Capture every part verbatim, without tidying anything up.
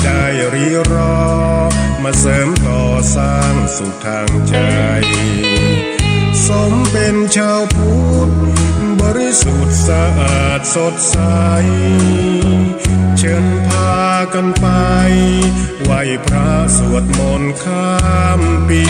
ได้ริเริ่มมาเสริมต่อสร้างสุขทางใจ๋ สมเป๋นจาวพุทธบริสุทธิ์สะอาดสดใส เจิญพากั๋นไปไหว้พระสวดมนต์ข้ามปี๋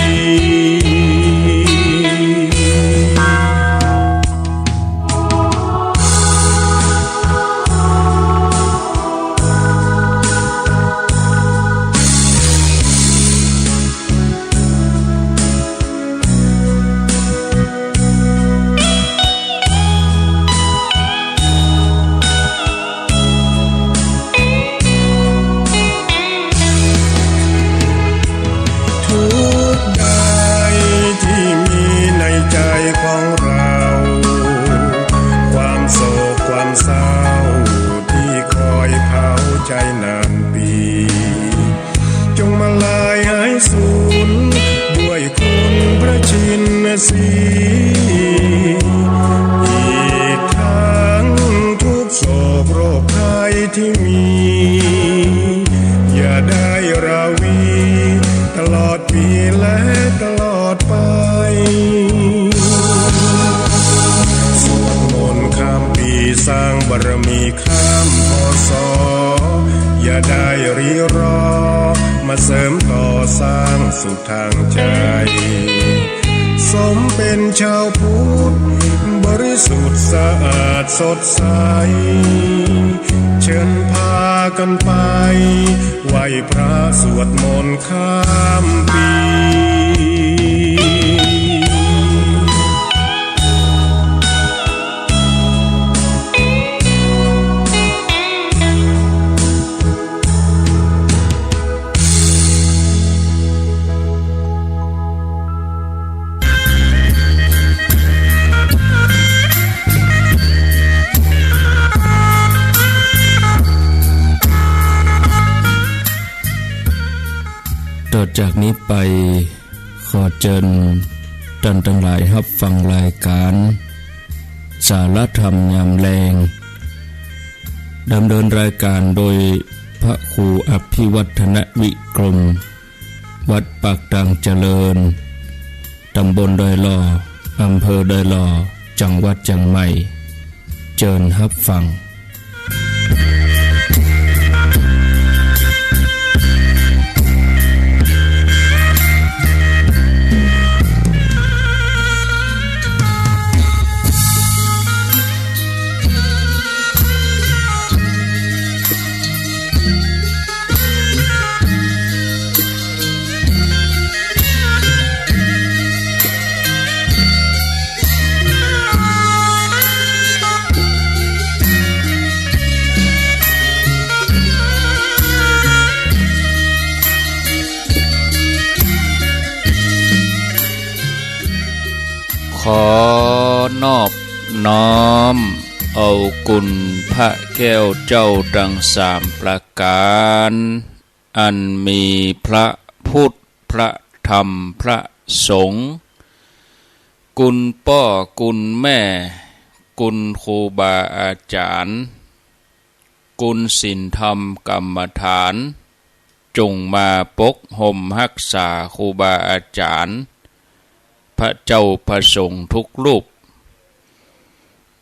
ทุกข์ใดตี้มีในใจ๋ของเฮา ความโศกความเศร้าตี้คอยเผาใจ๋นานปี๋ จงมาลายหายสูญด้วยคุณพระชินสีห์ อีกทั้งทุกข์โศกโรคภัยตี้มี อย่าได้ราวีตลอดปี๋และตลอดไป สวดมนต์ข้ามปี๋สร้างบารมี ข้าม พ.ศ. อย่าได้ริเริ่มมาเสริมต่อสร้างสุขทางใจ๋ สมเป๋นจาวพุทธบริสุทธิ์สะอาดสดใส เจิญพากั๋นไปไหว้พระสวดมนต์ข้ามปี๋ ต่อจากนี้ไป ขอเจิญต้านตังหลายฮับฟังรายก๋านสาระธรรมยามแลง ดำเนินรายก๋านโดยพระครูอภิวัฒนวิกรม วัดปากตางเจริญ ต๋ำบลดอยหล่อ อำเภอดอยหล่อ จังหวัดเจียงใหม่ เจิญฮับฟัง ขอนอบน้อมเอาคุณพระแก้วเจ้าตังสามประก๋าน อันมีพระพุทธ พระธรรม พระสงฆ์ คุณป้อ คุณแม่ คุณครูบาอาจ๋ารย์ คุณศีลธรรมกรรมฐาน จงมาปกห่มฮักษาครูบาอาจ๋ารย์ พระเจ้าพระสงฆ์ทุกรูป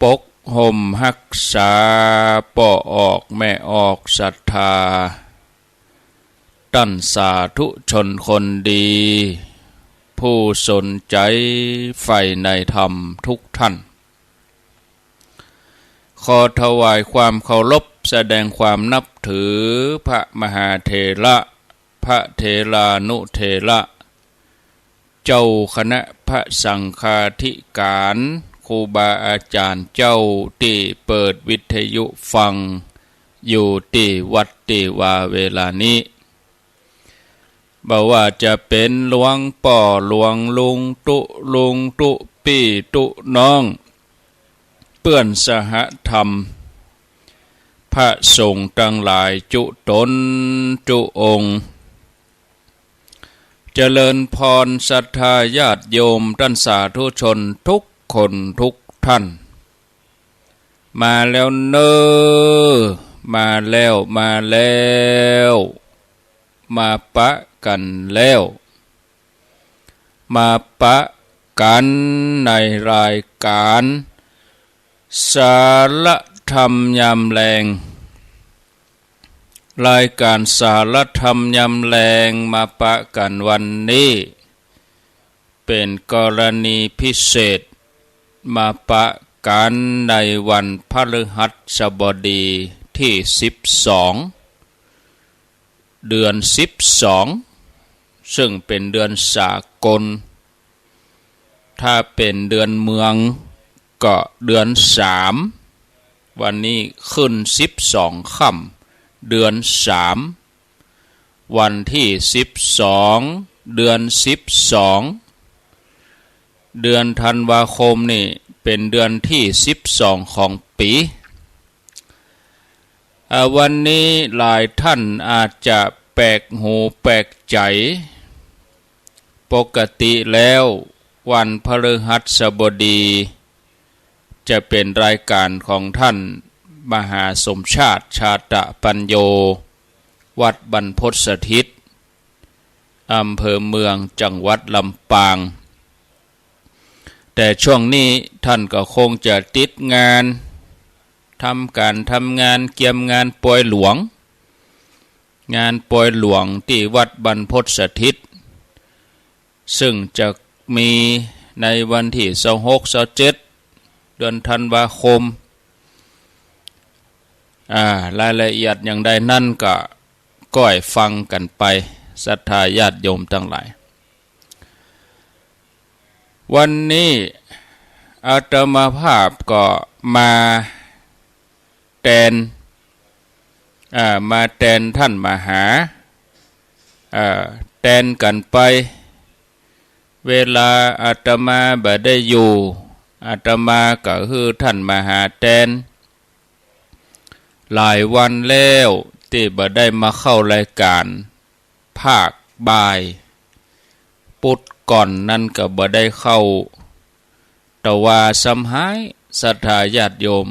ปกห่มฮักษาป้อออกแม่ออกศรัทธา ต้านสาธุชนคนดี ผู้สนใจ๋ใฝ่ในธรรมทุกท่าน ขอถวายความเคารพแสดงความนับถือพระมหาเถระ พระเถรานุเถระ เจ้าคณะพระสังฆาธิการ ครูบาอาจ๋ารย์เจ้าตี้เปิดวิทยุฟังอยู่ตี้วัดตี้วาเวลานี้ บ่ว่าจะเป๋นหลวงป้อ หลวงลุงตุ๊ ลุงตุ๊ปี้ตุ๊น้อง เปื้อนสหธรรม พระสงฆ์ตังหลายจุ๊ต๋นจุ๊องค์ เจริญพรศรัทธาญาติโยมต้านสาธุชนทุกคนทุกท่าน มาแล้วเน่อ มาแล้ว มาแล้ว มาปะกั๋นแล้ว มาปะกั๋นในรายก๋านสาระธรรมยามแลง รายก๋านสาระธรรมยามแลงมาปะกั๋นวันนี้ เป๋นกรณีพิเศษ มาปะกั๋นในวันพฤหัสบดีตี้สิบสอง เดือนสิบสอง ซึ่งเป๋นเดือนสากล ถ้าเป๋นเดือนเมืองก็เดือนสาม วันนี้ขึ้นสิบสองค่ำ เดือนสาม วันตี้สิบสอง เดือนสิบสอง เดือนธันวาคมนี่เป๋นเดือนตี้สิบสองของปี๋ อ่า วันนี้หลายท่านอาจจะแปลกหูแปลกใจ๋ ปกติแล้ววันพฤหัสบดี จะเป๋นรายก๋านของท่านมหาสมชาติ ชาตะปัญโญ วัดบรรพตสถิต อำเภอเมือง จังหวัดลำปาง แต่ช่วงนี้ท่านก็คงจะติดงาน ทำก๋านทำงาน เกียมงานปอยหลวง งานปอยหลวงตี้วัดบรรพตสถิต ซึ่งจะมีในวันตี้ซาวหก ซาวเจ็ด เดือนธันวาคม อ่า รายละเอียดอย่างใดนั้นก็ก้อยฟังกั๋นไป ศรัทธาญาติโยมตังหลาย วันนี้อาตมาภาพก็มาแตน อ่า มาแตนท่านมหา อ่า แตนกั๋นไป เวลาอาตมาบ่ได้อยู่ อาตมาก็หื้อท่านมหาแตน หลายวันแล้วตี้บ่ได้มาเข้ารายก๋านภาคบ่าย ปุดก่อนนั้นก็บ่ได้เข้า แต่ว่าซ้ำฮ้ายศรัทธาญาติโยม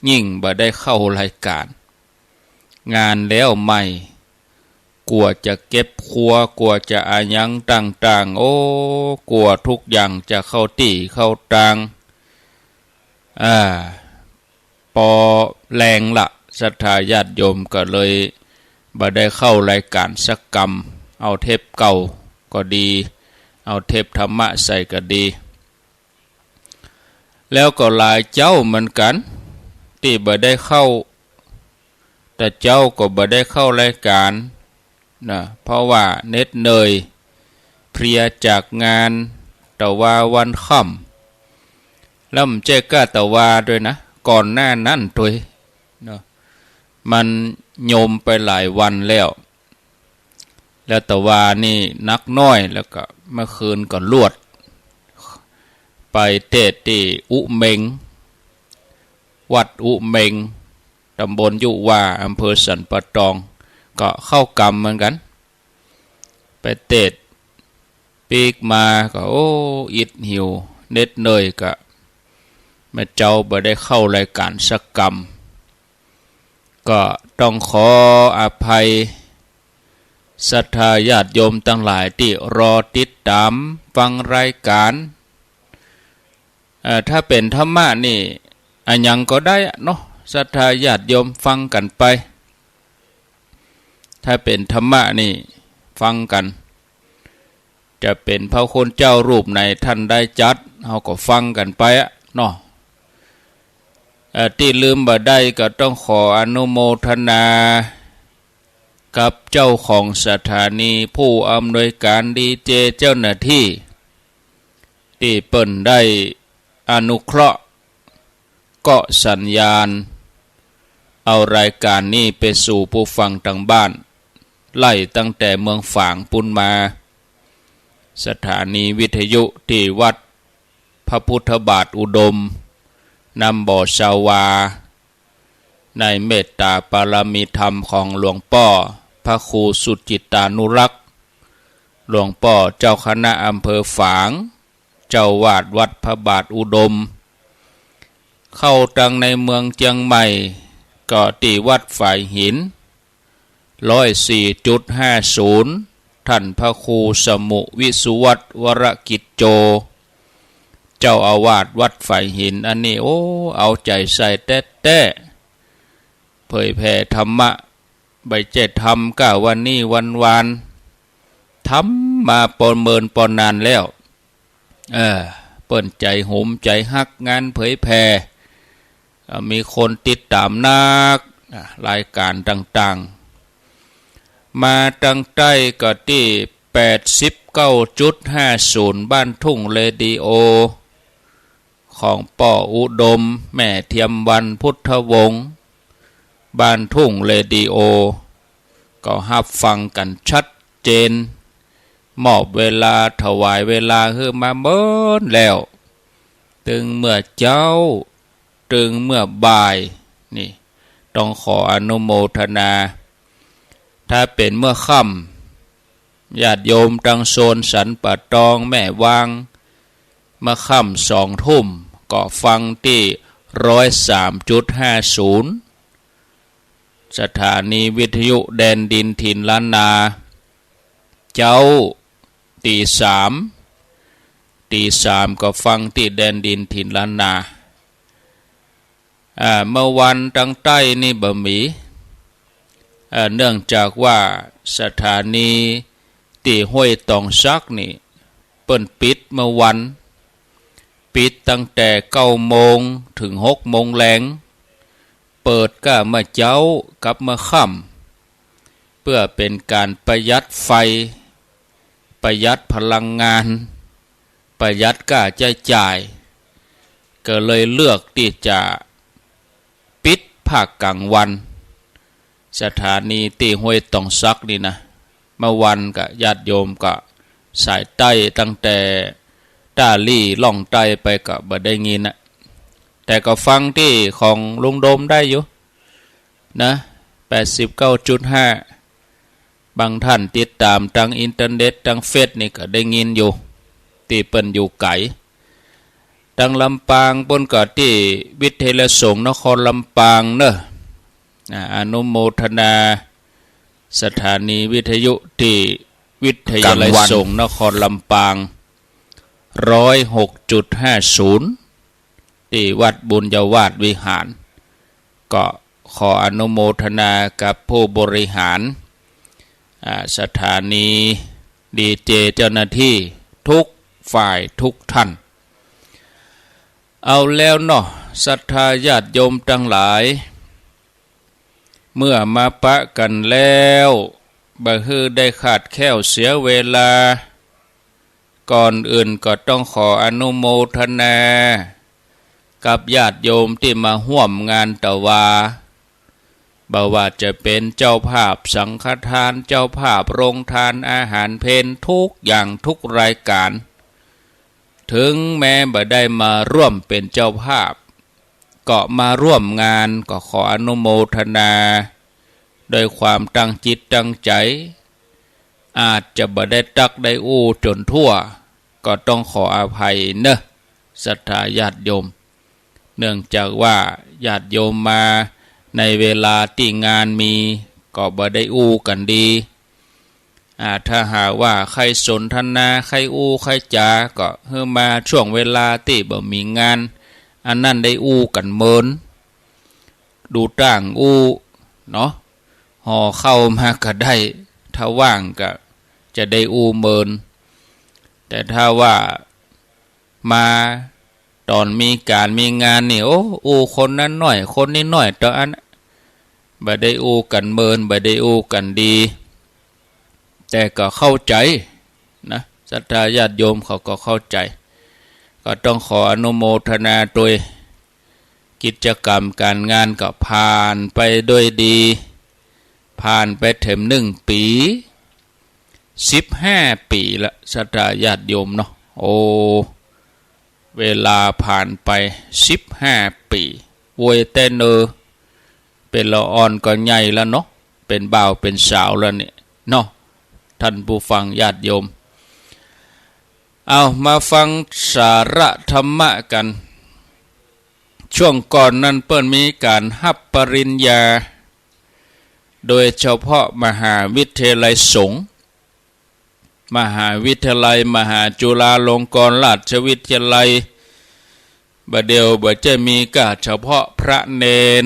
ยิ่งบ่ได้เข้ารายก๋าน งานแล้วใหม่ กว่าจะเก็บครัว กว่าจะอะหยังต่างๆ โอ้ กว่าทุกอย่างจะเข้าตี้เข้าตาง อ่า ปอแลงละ ศรัทธาญาติโยมก็เลยบ่ได้เข้ารายก๋านสักกำ เอาเทปเก่าก็ดี เอาเทปธรรมะใส่ก็ดี แล้วก็หลายเจ้าเหมือนกั๋น ตี้บ่ได้เข้า แต่เจ้าก็บ่ได้เข้ารายก๋านนะ เพราะว่าเหน็ดเหนื่อย เพลียจากงาน แต่ว่าวันค่ำ แล้วบ่ใจ้ก้าแต่ว่าตวยนะ ก่อนหน้านั้นตวยเนาะ มันโยมไปหลายวันแล้ว แล้วแต่ว่านี่นักน้อย แล้วก็เมื่อคืนก็ลวด ไปเตศน์ตี้อุเม็ง วัดอุเม็ง ตำบลยุวา อำเภอสันป่าตอง ก็เข้ากำเหมือนกั๋น ไปเตศน์ ปิ๊กมาก็ โอ้ อิดหิว เหน็ดเหนื่อย ก็แม่เจ้าบ่ได้เข้ารายก๋านสักกำ ก็ต้องขออภัย ศรัทธาญาติโยมตังหลายตี้รอติดต๋ามฟังรายก๋าน เอ่อ ถ้าเป๋นธรรมะนี่ อะหยังก็ได้อะเนาะ ศรัทธาญาติโยมฟังกั๋นไป ถ้าเป๋นธรรมะนี่ฟังกั๋น จะเป๋นพระคุณเจ้ารูปไหนท่านได้จัด เฮาก็ฟังกั๋นไปอะเนาะ เอ่อ ตี้ลืมบ่ได้ก็ต้องขออนุโมทนา กับเจ้าของสถานี ผู้อำนวยก๋านดีเจ เจ้าหน้าตี้ ตี้เปิ้นได้อนุเคราะห์ เกาะสัญญาณ เอารายก๋านนี้ไปสู่ผู้ฟังตางบ้าน ไล่ตั้งแต่เมืองฝางปู๊นมา สถานีวิทยุตี้วัดพระพุทธบาทอุดม น้ำบ่อชาวา ในเมตต๋าปารมีธรรมของหลวงป้อพระครูสุจิตตานุรักษ์ หลวงป้อเจ้าคณะอำเภอฝาง เจ้าอาวาสวัดพระบาทอุดม เข้าตังในเมืองเจียงใหม่ ก็ตี้วัดฝายหิน ร้อยสี่จุดห้าศูนย์ ท่านพระครูสมุวิสุวัฒน์ วรกิจโจ เจ้าอาวาสวัดฝายหิน อันนี้ โอ้ เอาใจ๋ใส่แต๊ๆ เผยแผ่ธรรมะ บ่ใจ้ทำก้าวันนี้วันวาน ทำมาปอเมินปอนานแล้ว เออ เปิ้นใจ๋หมใจ๋ฮักงานเผยแผ่ เอ่อ มีคนติดต๋ามนัก อ่ะ รายก๋านต่างๆ มาตังใต้ก็ตี้ แปดสิบเก้าจุดห้าศูนย์ บ้านทุ่งเรดิโอ ของป้ออุดม แม่เทียมวรรณ พุทธวงศ์ บ้านทุ่งเรดิโอ ก็ฮับฟังกั๋นชัดเจน มอบเวลาถวายเวลาหื้อมาเมินแล้ว ตึงเมื่อเจ๊า ตึงเมื่อบ่าย นี่ ต้องขออนุโมทนา ถ้าเป๋นเมื่อค่ำ ญาติโยมตังโซนสันป่าตอง แม่วาง เมื่อค่ำสองทุ่ม ก็ฟังตี้ ร้อยสามจุดห้าศูนย์ สถานีวิทยุแดนดินถิ่นล้านนา เจ๊า ตี๋สาม ตี๋สามก็ฟังตี้แดนดินถิ่นล้านนา อ่า เมื่อวันตังใต้นี่บ่มี อ่า เนื่องจากว่าสถานีตี้ห้วยตองสักนี่ เปิ้นปิดเมื่อวัน ปิดตั้งแต่เก้าโมงถึงหกโมงแลง เปิดก้าเมื่อเจ๊ากับเมื่อค่ำ เปื้อเป๋นก๋านประหยัดไฟ ประหยัดพลังงาน ประหยัดก้าใจ๊จ่าย ก็เลยเลือกตี้จะปิดภาคก๋างวัน สถานีตี้ห้วยตองสักนี่นะ เมื่อวันก็ญาติโยมก็สายใต้ตั้งแต่ต้าหลี้ล่องใต้ไปก็บ่ได้ยินนะ แต่ก็ฟังตี้ของลุงโดมได้อยู่นะ แปดสิบเก้าจุดห้า บางท่านติดต๋ามตางอินเทอร์เน็ตตางเฟซนี่ก็ได้ยินอยู่ ตี้เปิ้นอยู่ไก๋ ตางลำปางปู้นก็ตี้วิทยาลัยสงฆ์นครลำปางเนาะ อ่า อนุโมทนา สถานีวิทยุตี้วิทยาลัยสงฆ์นครลำปาง ร้อยหกจุดห้าศูนย์ ตี้วัดบุญยวาสวิหาร ก็ขออนุโมทนากับผู้บริหาร อ่า สถานี ดีเจ เจ้าหน้าตี้ทุกฝ่ายทุกท่าน เอาแล้วเนาะ ศรัทธาญาติโยมตังหลาย เมื่อมาปะกั๋นแล้ว บ่หื้อได้ขาดแคลนเสียเวลา ก่อนอื่นก็ต้องขออนุโมทนา กับญาติโยมตี้มาฮ่วมงานตะวา บ่ว่าจะเป๋นเจ้าภาพสังฆทาน เจ้าภาพโรงทานอาหารเพล ทุกอย่างทุกรายก๋าน เถิงแม้บ่ได้มาร่วมเป๋นเจ้าภาพ ก็มาร่วมงาน ก็ขออนุโมทนา ด้วยความตั้งจิตตั้งใจ๋ อาจจะบ่ได้ตรัสได้อู้จ๋นทั่ว ก็ต้องขออภัยเนาะ ศรัทธาญาติโยม เนื่องจากว่าญาติโยมมาในเวลาตี้งานมี ก็บ่ได้อู้กั๋นดี อ่า ถ้าหากว่าใค่สนทนา ใค่อู้ใค่จ๋า ก็หื้อมาช่วงเวลาตี้บ่มีงาน อันนั้นได้อู้กั๋นเมิน ดูต้างอู้เนาะ ห่อข้าวมาก็ได้ ถ้าว่างก็จะได้อู้เมิน แต่ถ้าว่ามาต๋อนมีก๋านมีงานนี่ โอ้ อู้คนนั้นหน้อย คนนี้หน้อย ต๋อนอั้น บ่ได้อู้กั๋นเมิน บ่ได้อู้กั๋นดี แต่ก็เข้าใจ๋นะ ศรัทธาญาติโยมเขาก็เข้าใจ๋ ก็ต้องขออนุโมทนาตวย กิจกรรมก๋านงานก็ผ่านไปด้วยดี ผ่านไปเถิงหนึ่งปี๋ สิบห้าปี๋ละ ศรัทธาญาติโยมเนาะ โอ้ เวลาผ่านไปสิบห้าปี๋ โวยแต๊เนอ เป๋นละอ่อนก็ใหญ่แล้วเนาะ เป๋นบ่าวเป๋นสาวแล้วเนี่ยเนาะ ท่านผู้ฟังญาติโยม เอามาฟังสาระธรรมะกั๋น ช่วงก่อนนั้นเปิ้นมีก๋านฮับปริญญา โดยเฉพาะมหาวิทยาลัยสงฆ์ มหาวิทยาลัย มหาจุฬาลงกรณราชวิทยาลัย บ่าเดี่ยวบ่าจะมีก้าเฉพาะพระเณร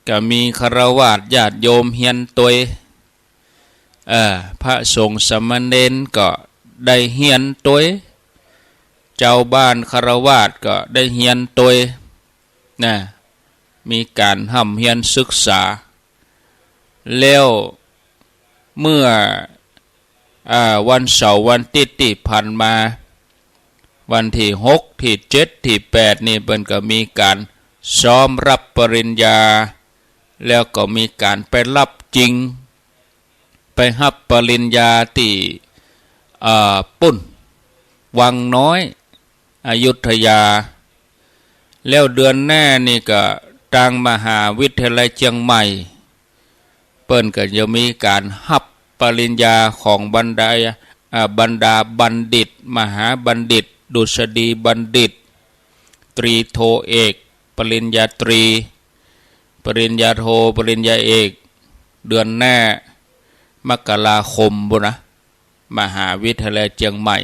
ก็มีฆราวาสญาติโยมเฮียนตวย เอ่อ พระสงฆ์สามเณรก็ได้เฮียนตวย จาวบ้านฆราวาสก็ได้เฮียนตวย นะ มีก๋านฮ่ำเฮียนศึกษา แล้วเมื่อ อ่า วันเสาร์วันอาทิตย์ตี้ผ่านมา วันตี้หก ตี้เจ็ด ตี้แปด นี่เปิ้นก็มีก๋านซ้อมฮับปริญญา แล้วก็มีก๋านไปฮับจริง ไปฮับปริญญาตี้ อ่า ปุ้น วังน้อย อยุธยา แล้วเดือนหน้านี่ก็ตางมหาวิทยาลัยเจียงใหม่ เปิ้นก็จะมีก๋านฮับปริญญาของบรรดา อ่า บรรดาบัณฑิต มหาบัณฑิต ดุษฎีบัณฑิต ตรีโทเอก ปริญญาตรี ปริญญาโท ปริญญาเอก เดือนหน้า มกราคมปู้นนะ มหาวิทยาลัยเจียงใหม่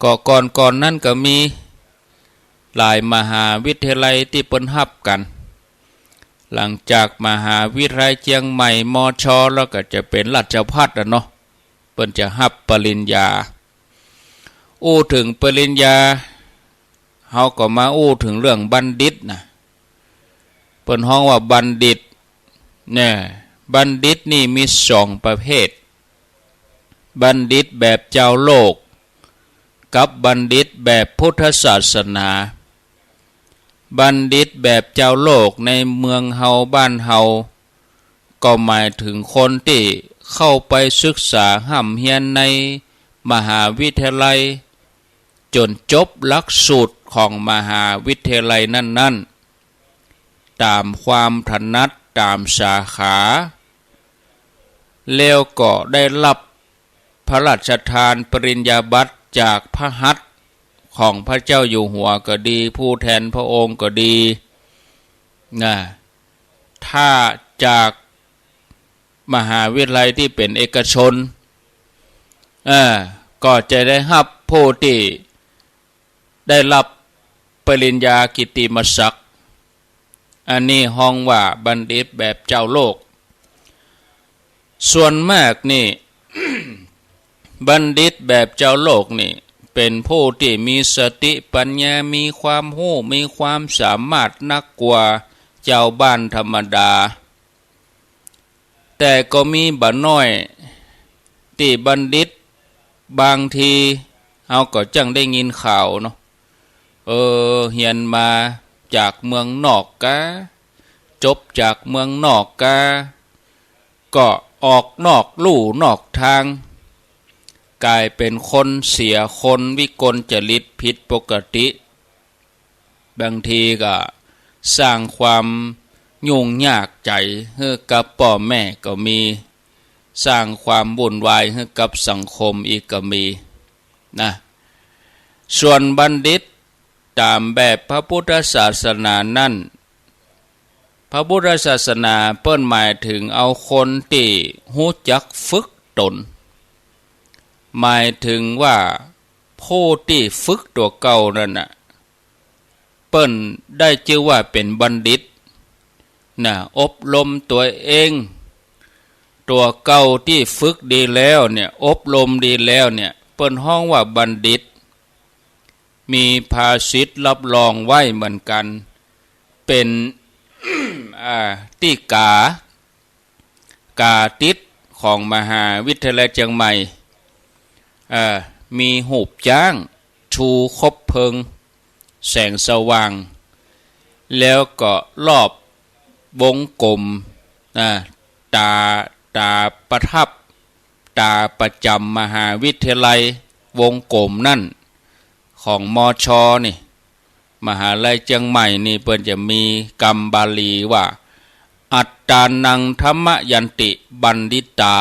ก็ก่อนๆ นั้นก็มีหลายมหาวิทยาลัยตี้เปิ้นฮับกั๋น หลังจากมหาวิทยาลัยเจียงใหม่ มช แล้วก็จะเป๋นราชภัฏอะเนาะ เปิ้นจะฮับปริญญา อู้เถิงปริญญา เฮาก็มาอู้เถิงเรื่องบัณฑิตนะ เปิ้นฮ้องว่าบัณฑิต เนี่ย บัณฑิตนี่มีสองประเภท บัณฑิตแบบจาวโลก กับบัณฑิตแบบพุทธศาสนา บัณฑิตแบบจาวโลกในเมืองเฮาบ้านเฮา ก็หมายเถิงคนตี้เข้าไปศึกษาฮ่ำเฮียนในมหาวิทยาลัย จ๋นจบหลักสูตรของมหาวิทยาลัยนั้นๆ ต๋ามความถนัด ต๋ามสาขา แล้วก็ได้ฮับพระราชทานปริญญาบัตรจากพระหัตถ์ของพระเจ้าอยู่หัวก็ดี ผู้แทนพระองค์ก็ดี นะ ถ้าจากมหาวิทยาลัยตี้เป๋นเอกชน เออ ก็จะได้ฮับผู้ตี้ได้ฮับปริญญากิตติมศักดิ์ อันนี้ฮ้องว่าบัณฑิตแบบจาวโลก ส่วนมากนี่ บัณฑิตแบบจาวโลกนี่ เป๋นผู้ตี้มีสติปัญญา มีความฮู้ มีความสามารถนักกว่าจาวบ้านธรรมดา แต่ก็มีบ่าน้อยตี้บัณฑิต บางทีเฮาก็จั้งได้ยินข่าวเนาะ เออ เฮียนมาจากเมืองนอกกา จบจากเมืองนอกกา ก็ออกนอกลู่นอกตาง ก๋ายเป๋นคนเสียคน วิกลจริตผิดปกติ บางทีก็สร้างความยุ่งยากใจ๋หื้อกับป้อแม่ก็มี สร้างความวุ่นวายหื้อกับสังคมอีกก็มีนะ ส่วนบัณฑิตต๋ามแบบพระพุทธศาสนานั้น พระพุทธศาสนาเปิ้นหมายเถิงเอาคนตี้ฮู้จักฝึกต๋น หมายเถิงว่าผู้ตี้ฝึกตั๋วเก่านั้นน่ะ เปิ้นได้จื้อว่าเป๋นบัณฑิตนะ อบรมตั๋วเอง ตั๋วเก่าตี้ฝึกดีแล้วเนี่ย อบรมดีแล้วเนี่ย เปิ้นฮ้องว่าบัณฑิต มีภาษิตรับรองไว้เหมือนกั๋น เป๋น อ่า ตี้ก๋า ก๋าติดของมหาวิทยาลัยเจียงใหม่ เอ่อ มีฮูปจ๊าง ชูคบเพลิง แสงสว่าง แล้วก็รอบวงกลม อ่า ต๋า ต๋าประทับ ต๋าประจ๋ำมหาวิทยาลัยวงกลมนั้น ของ มช นี่ มหาลัยเจียงใหม่นี่เปิ้นจะมีกำบาลีว่า อัตตานัง ธรรมยันติ บัณฑิตา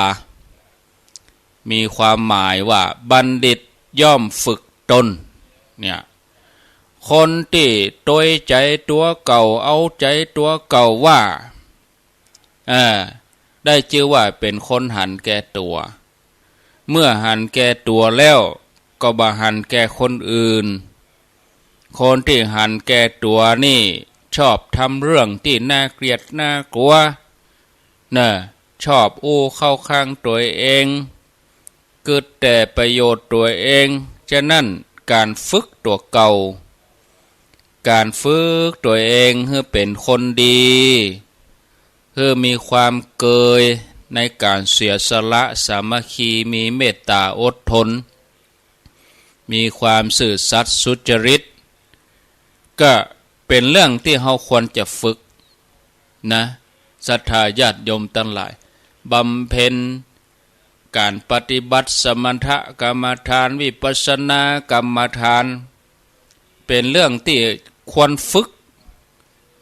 มีความหมายว่าบัณฑิตย่อมฝึกตน เนี่ย คนตี้ตวยใจ๋ตั๋วเก่า เอาใจ๋ตั๋วเก่าว่า เออ ได้จื้อว่าเป๋นคนหันแก่ตั๋ว เมื่อหันแก่ตั๋วแล้วก็บ่หันแก่คนอื่น คนตี้หันแก่ตั๋วนี่ชอบทำเรื่องตี้น่าเกลียดน่ากลัว น่ะ ชอบอู้เข้าข้างตั๋วเอง กึ๊ดแต่ประโยชน์ตั๋วเอง ฉะนั้นก๋านฝึกตั๋วเก่า ก๋านฝึกตั๋วเองหื้อเป๋นคนดี หื้อมีความเกยในก๋านเสียสละสามัคคี มีเมตต๋าอดทน มีความซื่อสัตย์สุจริต ก็เป๋นเรื่องตี้เฮาควรจะฝึกนะ ศรัทธาญาติโยมตังหลาย บำเพ็ญก๋านปฏิบัติสมถกรรมฐาน วิปัสสนากรรมฐาน เป๋นเรื่องตี้ควรฝึก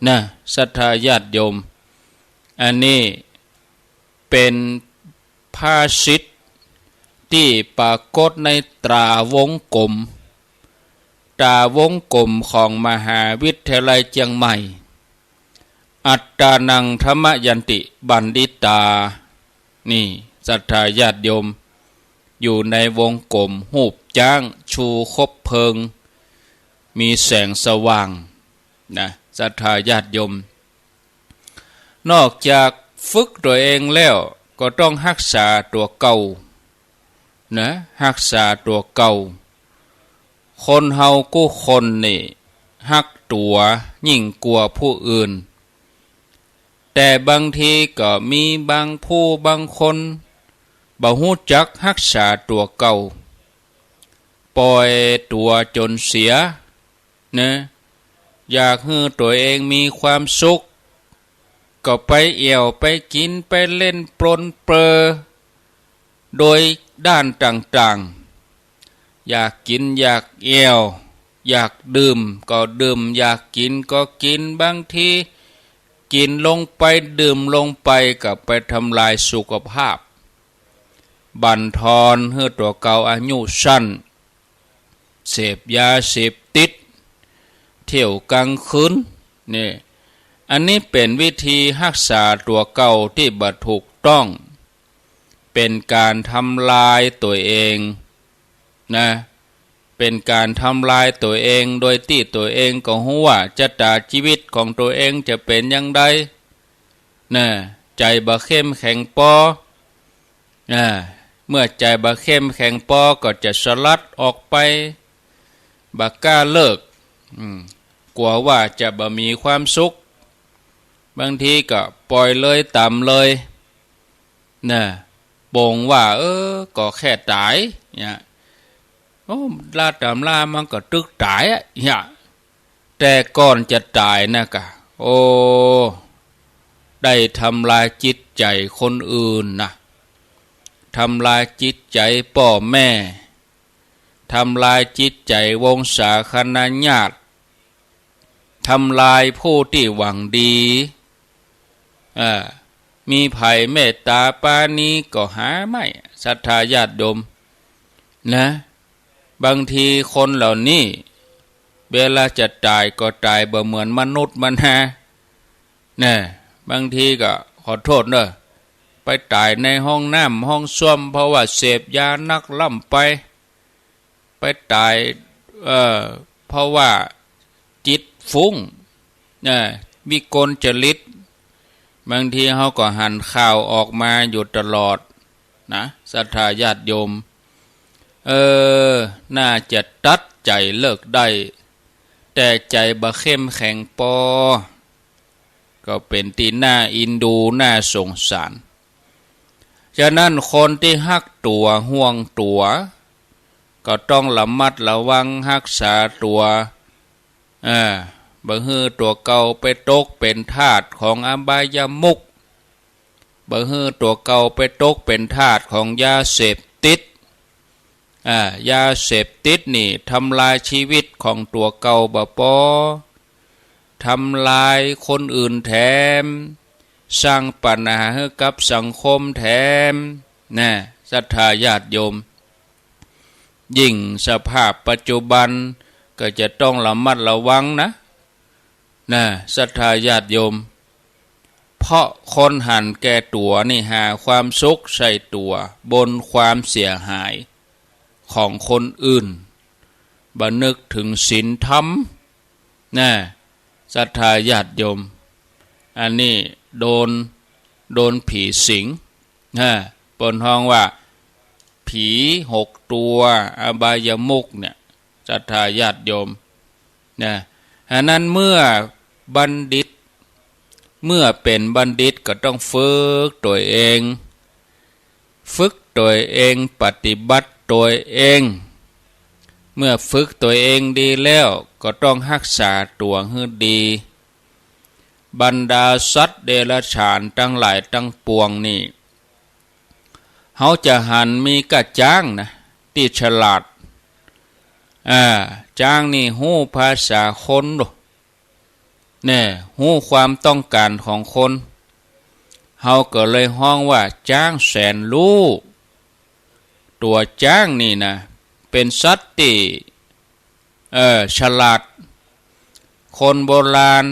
นะ ศรัทธาญาติโยม อันนี้เป๋นภาษิตตี้ปรากฏในต๋าวงกลม ต๋าวงกลมของมหาวิทยาลัยเจียงใหม่ อัตตานัง ธรรมยันติ บัณฑิตา นี่ ศรัทธาญาติโยม อยู่ในวงกลมฮูปจ๊างชูคบเพลิง มีแสงสว่างนะ ศรัทธาญาติโยม นอกจากฝึกตั๋วเองแล้วก็ต้องฮักษาตั๋วเก่านะ ฮักษาตั๋วเก่า คนเฮากู้คนนี่ฮักตั๋วยิ่งกว่าผู้อื่น แต่บางทีก็มีบางผู้บางคนบ่ฮู้จักฮักษาตั๋วเก่า ป่อยตั๋วจ๋นเสียนะ อยากหื้อตั๋วเองมีความสุข ก็ไปแอ่ว ไปกิ๋น ไปเล่นปลนเปลือ โดยด้านต่างๆ อยากกิ๋นอยากแอ่ว อยากดื่มก็ดื่ม อยากกิ๋นก็กิ๋น บางทีกิ๋นลงไปดื่มลงไปก็ไปทำลายสุขภาพ บั่นทอนหื้อตั๋วเก่าอายุสั้น เสพยาเสพติด เที่ยวก๋างคืน นี่ อันนี้เป๋นวิธีฮักษาตั๋วเก่าตี้บ่ถูกต้อง เป๋นก๋านทำลายตั๋วเองนะ เป๋นก๋านทำลายตั๋วเอง โดยตี้ตั๋วเองก็ฮู้ว่าจะต๋าจีวิตของตั๋วเองจะเป๋นอย่างใดนะ ใจ๋บ่เข้มแข็งปอ อ่า เมื่อใจ๋บ่เข้มแข็งปอก็จะสลัดออกไป บ่กล้าเลิก อืม กั๋วว่าจะบ่มีความสุข บางทีก็ป่อยเลยต๋ามเลยนะ ปงว่า เออ ก็แค่ต๋าย เนี่ย โอ้ ลาต๋ามลามันก็ตึกต๋ายอะ เนี่ย แต่ก่อนจะต๋ายนะกะ โอ้ ได้ทำลายจิตใจ๋คนอื่นนะ ทำลายจิตใจ๋ป้อแม่ ทำลายจิตใจ๋วงศาคณาญาติ ทำลายผู้ตี้หวังดี อ่า มีใผเมตต๋าปราณีก็หาไม่ ศรัทธาญาติโยม นะ บางทีคนเหล่านี้ เวลาจะต๋ายก็ต๋ายบ่เหมือนมนุษย์มนา แน่ บางทีก็ขอโทษเนอะ ไปต๋ายในห้องน้ำห้องส้วม เพราะว่าเสพยานักล้ำไป ไปต๋าย เอ่อ เพราะว่าจิตฟุ้ง เอ่อ วิกลจริต บางทีเฮาก็หันข่าวออกมาอยู่ตลอดนะ ศรัทธาญาติโยม เออ น่าจะตัดใจ๋เลิกได้ แต่ใจ๋บ่เข้มแข็งปอ ก็เป๋นตี้น่าอินดู น่าสงสาร ฉะนั้นคนตี้ฮักตั๋ว ห่วงตั๋ว ก็ต้องระมัดระวังฮักษาตั๋ว เออ บ่หื้อตั๋วเก่าไปตกเป๋นทาสของอบายมุข บ่หื้อตั๋วเก่าไปตกเป๋นทาสของยาเสพติด อ่า ยาเสพติดนี่ทำลายชีวิตของตั๋วเก่าบ่ปอ ทำลายคนอื่นแถม สร้างปัญหาหื้อกับสังคมแถม นะ ศรัทธาญาติโยม ยิ่งสภาพปัจจุบันก็จะต้องระมัดระวังนะ นะ ศรัทธาญาติโยม พ เพราะคนหันแก่ตั๋วนี่หาความสุขใส่ตั๋วบนความเสียหายของคนอื่น บ่นึกเถิงศีลธรรม นะ ศรัทธาญาติโยม อันนี้โดน โดนผีสิง นะ เปิ้นฮ้องว่า ผีหกตัว อบายมุขเนี่ย ศรัทธาญาติโยม นะ ฉะนั้นเมื่อบัณฑิต เมื่อเป๋นบัณฑิตก็ต้องฝึกตั๋วเอง ฝึกตั๋วเอง ปฏิบัติตั๋วเอง เมื่อฝึกตั๋วเองดีแล้วก็ต้องฮักษาตั๋วหื้อดี บรรดาสัตว์เดรัจฉานตังหลายตังปวงนี่ เฮาจะหันมีก้าจ๊างนะ ตี้ฉลาด อ่า จ๊างนี่ฮู้ภาษาคนโล แน่ ฮู้ความต้องการของคน เฮาก็เลยฮ้องว่าจ๊างแสนรู้ ตั๋วจ๊างนี่นะ เป๋นสัตว์ตี้ เออ ฉลาด คนโบราณ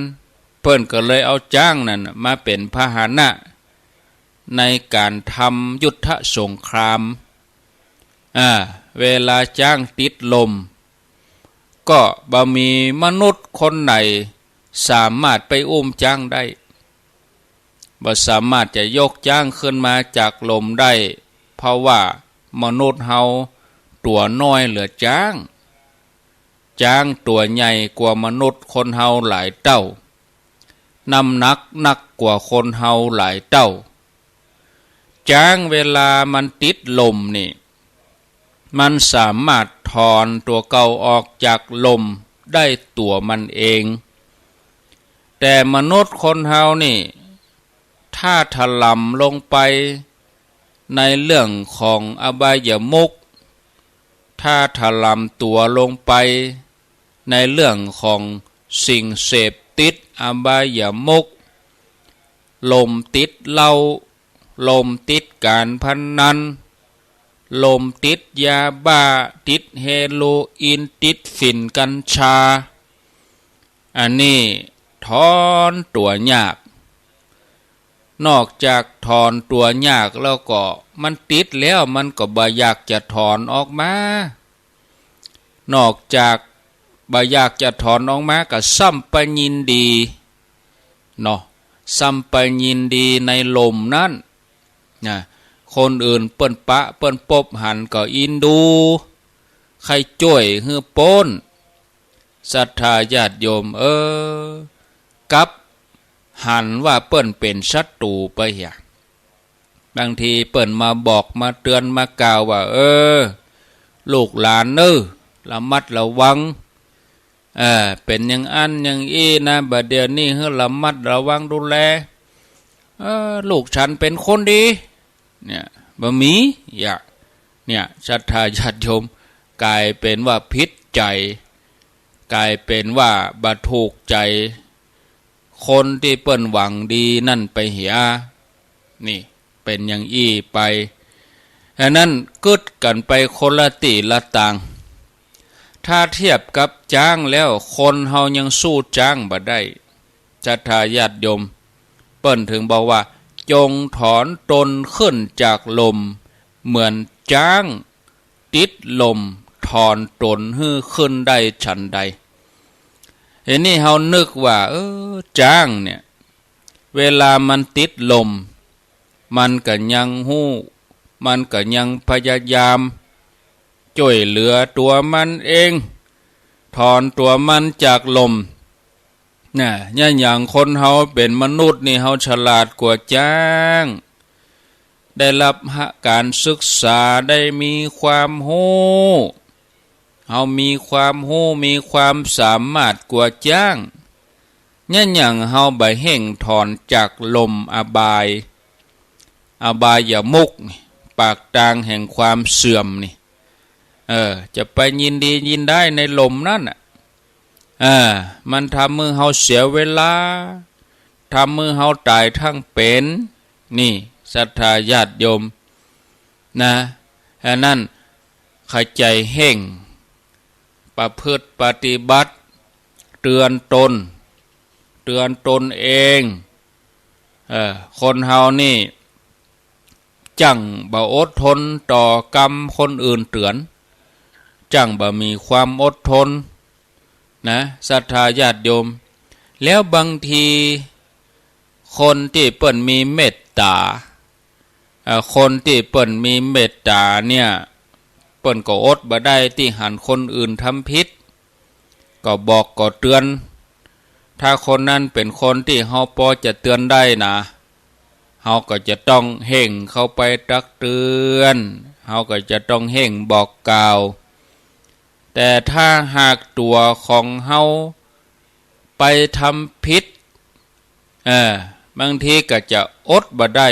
เปิ้นก็เลยเอาจ๊างนั่นมาเป๋นพาหนะในก๋านทำยุทธสงคราม อ่า เวลาจ๊างติดล่ม ก็บ่มีมนุษย์คนไหนสามารถไปอุ้มจ๊างได้ บ่สามารถจะยกจ๊างขึ้นมาจากล่มได้ เพราะว่ามนุษย์เฮาตั๋วน้อยเหลือจ๊าง จ๊างตั๋วใหญ่กว่ามนุษย์คนเฮาหลายเต้า น้ำหนักหนักกว่าคนเฮาหลายเต้า จ๊างเวลามันติดล่มนี่ มันสามารถถอนตั๋วเก่าออกจากล่มได้ตั๋วมันเอง แต่มนุษย์คนเฮานี่ ถ้าถลำลงไปในเรื่องของอบายมุข ถ้าถลำตั๋วลงไปในเรื่องของสิ่งเสพติดอบายมุข ล่มติดเหล้า ล่มติดก๋านพนัน ล่มติดยาบ้า ติดเฮโรอีน ติดฝิ่นกัญชา อันนี้ถอนตั๋วยาก นอกจากถอนตั๋วยากแล้วก็มันติดแล้วมันก็บ่อยากจะถอนออกมา นอกจากบ่อยากจะถอนออกมาก็ซ้ำไปยินดีเนาะ ซ้ำไปยินดีในล่มนั้นนะ คนอื่นเปิ้นปะเปิ้นปบหันก็อินดู ใค่จ้วยหื้อป๊น ศรัทธาญาติโยมเอ๋ย กลับหันว่าเปิ้นเป๋นศัตรู๋ไปเหีย บางทีเปิ้นมาบอกมาเตือนมากล่าวว่า เออ ลูกหลานเอ้อ ระมัดระวัง เออ เป๋นอย่างอั้นอย่างอี้นะ บ่าเดี่ยวนี้หื้อระมัดระวังดูแล เออ ลูกฉันเป๋นคนดี เนี่ย บ่มี อย่า เนี่ย ศรัทธาญาติโยม ก๋ายเป๋นว่าผิดใจ๋ ก๋ายเป๋นว่าบ่ถูกใจ๋ คนตี้เปิ้นหวังดีนั่นไปเหีย นี่ เป๋นอย่างอี้ไป อันนั้นกึ๊ดกั๋นไปคนละตี้ละตาง ถ้าเทียบกับจ๊างแล้ว คนเฮายังสู้จ๊างบ่ได้ ศรัทธาญาติโยม เปิ้นเถิงบอกว่า จงถอนตนขึ้นจากล่ม เหมือนจ๊างติดล่มถอนตนหื้อขึ้นได้ฉันใด ทีนี้เฮานึกว่า เออ จ๊างเนี่ย เวลามันติดล่ม มันก็ยังฮู้ มันก็ยังพยายามจ้วยเหลือตั๋วมันเอง ถอนตั๋วมันจากล่ม น่ะ เนี่ย อย่างคนเฮาเป๋นมนุษย์นี่ เฮาฉลาดกว่าจ๊าง ได้รับการศึกษา ได้มีความฮู้ เฮามีความฮู้ มีความสามารถกว่าจ๊าง เนี่ย อย่างเฮาบ่เฮ่งถอนจากล่มอบาย อบายมุขนี่ ปากตางแห่งความเสื่อมนี่ เออ จะไปยินดียินได้ในล่มนั้นน่ะ เออ มันทำหื้อเฮาเสียเวลา ทำหื้อเฮาต๋ายทั้งเป๋น นี่ ศรัทธาญาติโยม นะ อันนั้น ใค่ใจ๋เฮ่ง ประพฤติปฏิบัติ เตือนตน เตือนตนเอง เออ คนเฮานี่ จั้งบ่อดทนต่อกำคนอื่นเตื๋อน จั้งบ่มีความอดทนนะ ศรัทธาญาติโยม แล้วบางที คนตี้เปิ้นมีเมตต๋า เอ่อ คนตี้เปิ้นมีเมตต๋าเนี่ย เปิ้นก็อดบ่ได้ตี้หันคนอื่นทำผิด ก็บอกก็เตื๋อน ถ้าคนนั้นเป๋นคนตี้เฮาปอจะเตื๋อนได้นะ เฮาก็จะต้องเฮ่งเข้าไปตักเตื๋อน เฮาก็จะต้องเฮ่งบอกกล่าว แต่ถ้าหากตั๋วของเฮาไปทำผิด เออ บางทีก็จะอดบ่ได้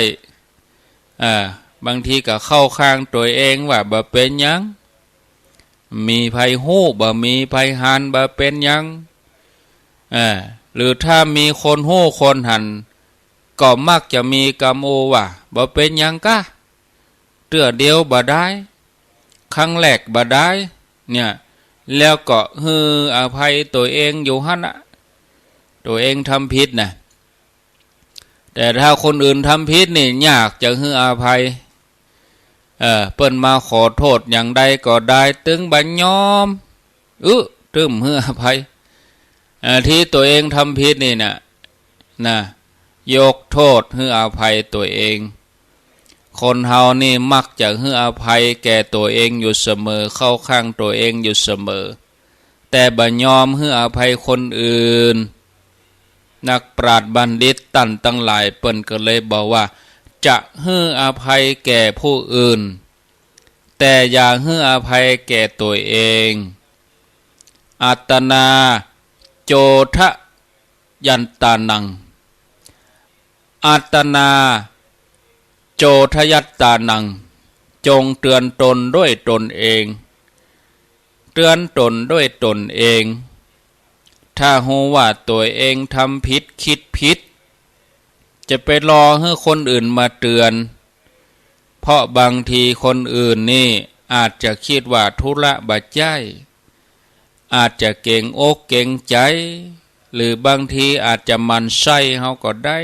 เออ บางทีก็เข้าข้างตั๋วเองว่าบ่เป๋นหยัง มีใผฮู้ บ่มีใผหัน บ่เป๋นหยัง เออ หรือถ้ามีคนฮู้คนหัน ก็มักจะมีกำอู้ว่า บ่เป๋นหยังก๊ะ เตื้อเดียวบ่ดาย ครั้งแรกบ่ดาย เนี่ย แล้วก็หื้ออภัยตั๋วเองอยู่หั้นนะ ตั๋วเองทำผิดนะ แต่ถ้าคนอื่นทำผิดนี่ ยากจะหื้ออภัย เออ เปิ้นมาขอโต้ษอย่างใดก็ดาย ตึงบ่ยอม อึ ตึมหื้ออภัย เออ ตี้ตั๋วเองทำผิดนี่นะ นะ ยกโต้ษหื้ออภัยตั๋วเอง คนเฮานี่มักจะหื้ออภัยแก่ตั๋วเองอยู่เสมอ เข้าข้างตั๋วเองอยู่เสมอ แต่บ่ยอมหื้ออภัยคนอื่น นักปราชญ์บัณฑิตต้านตังหลายเปิ้นก็เลยบอกว่า จะหื้ออภัยแก่ผู้อื่น แต่อย่าหื้ออภัยแก่ตั๋วเอง อัตตานา โจทยัตตานัง อัตตานา โจทยัตตานัง จงเตือนตนด้วยตนเอง เตือนตนด้วยตนเอง ถ้าฮู้ว่าตั๋วเองทำผิด กึ๊ดผิด จะไปรอหื้อคนอื่นมาเตือน เพราะบางทีคนอื่นนี่อาจจะกึ๊ดว่าธุระบ่ใจ้ อาจจะเก๋งอกเก๋งใจ๋ หรือบางทีอาจจะหมั่นไส้เฮาก็ได้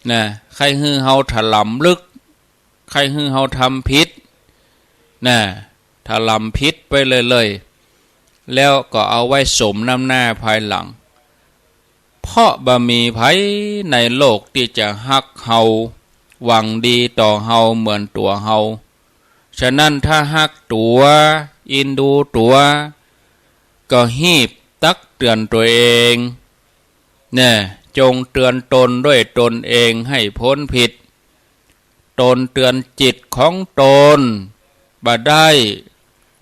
นะ ใค่หื้อเฮาถลำลึก ใค่หื้อเฮาทำผิดนะ ถลำผิดไปเลยๆ แล้วก็เอาไว้สมน้ำหน้าภายหลัง เพราะบ่มีใผในโลกตี้จะฮักเฮา หวังดีต่อเฮาเหมือนตั๋วเฮา ฉะนั้นถ้าฮักตั๋ว อินดูตั๋ว ก็ฮีบตักเตือนตั๋วเอง เนี่ย จงเตือนตนด้วยตนเองให้พ้นผิด ตนเตือนจิตของตนบ่ได้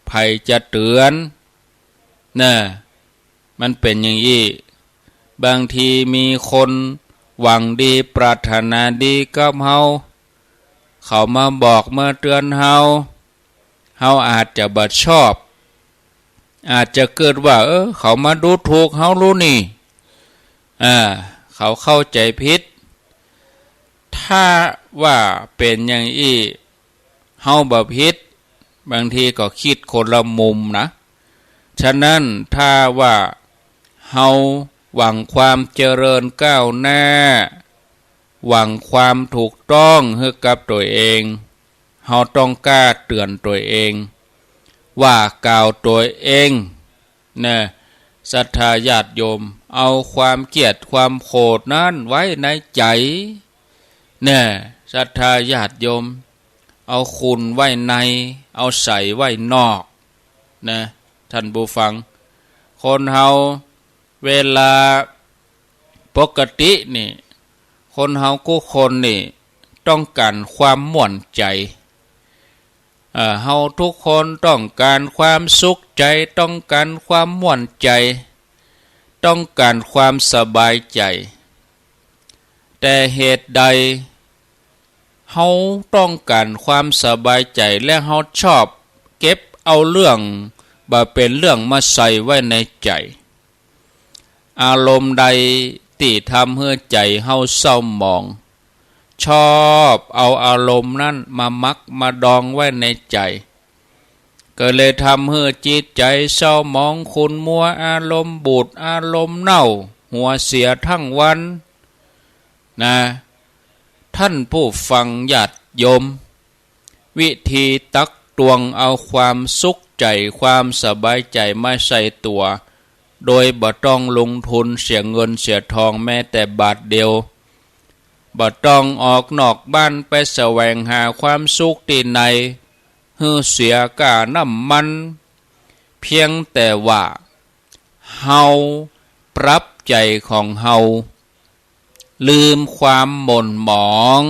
ใผจะเตือน เนี่ย มันเป๋นอย่างอี้ บางทีมีคนหวังดีปรารถนาดีกับเฮา เขามาบอกมาเตือนเฮา เฮาอาจจะบ่ชอบ อาจจะกึ๊ดว่า เออ เขามาดูถูกเฮาหรือนี่ อ่า เขาเข้าใจ๋ผิด ถ้าว่าเป๋นอย่างอี้ เฮาบ่ผิด บางทีก็กึ๊ดคนละมุมนะ ฉะนั้นถ้าว่าเฮาหวังความเจริญก้าวหน้า หวังความถูกต้องหื้อกับตั๋วเอง เฮาต้องกล้าเตือนตั๋วเอง ว่ากล่าวตั๋วเอง นะ ศรัทธาญาติโยม เอาความเกลียดความโขดนั้นไว้ในใจ๋ นะ ศรัทธาญาติโยม เอาขุ่นไว้ใน เอาใสไว้นอก นะ ท่านผู้ฟัง คนเฮาเวลาปกตินี่ คนเฮากู้คนนี่ต้องก๋านความม่วนใจ๋ เอ่อ เฮาทุกคนต้องก๋านความสุขใจ๋ ต้องก๋านความม่วนใจ๋ ต้องก๋านความสบายใจ๋ แต่เหตุใดเฮาต้องก๋านความสบายใจ๋ และเฮาชอบเก็บเอาเรื่องบ่เป๋นเรื่องมาใส่ไว้ในใจ๋ อารมณ์ใดตี้ทำหื้อใจ๋เฮาเศร้าหมอง ชอบเอาอารมณ์นั้นมาหมักมาดองไว้ในใจ๋ ก็เลยทำหื้อจิตใจ๋เศร้าหมองขุ่นมัว อารมณ์บูด อารมณ์เน่า หัวเสียทั้งวัน นะ ท่านผู้ฟังญาติโยม วิธีตักตวงเอาความสุขใจ๋ ความสบายใจ๋มาใส่ตั๋ว โดยบ่ต้องลงทุนเสียเงินเสียทองแม้แต่บาทเดียว บ่ต้องออกนอกบ้านไปแสวงหาความสุขตี้ไหน หื้อเสียก้าน้ำมัน เพียงแต่ว่าเฮาปรับใจ๋ของเฮา ลืมความหม่นหมอง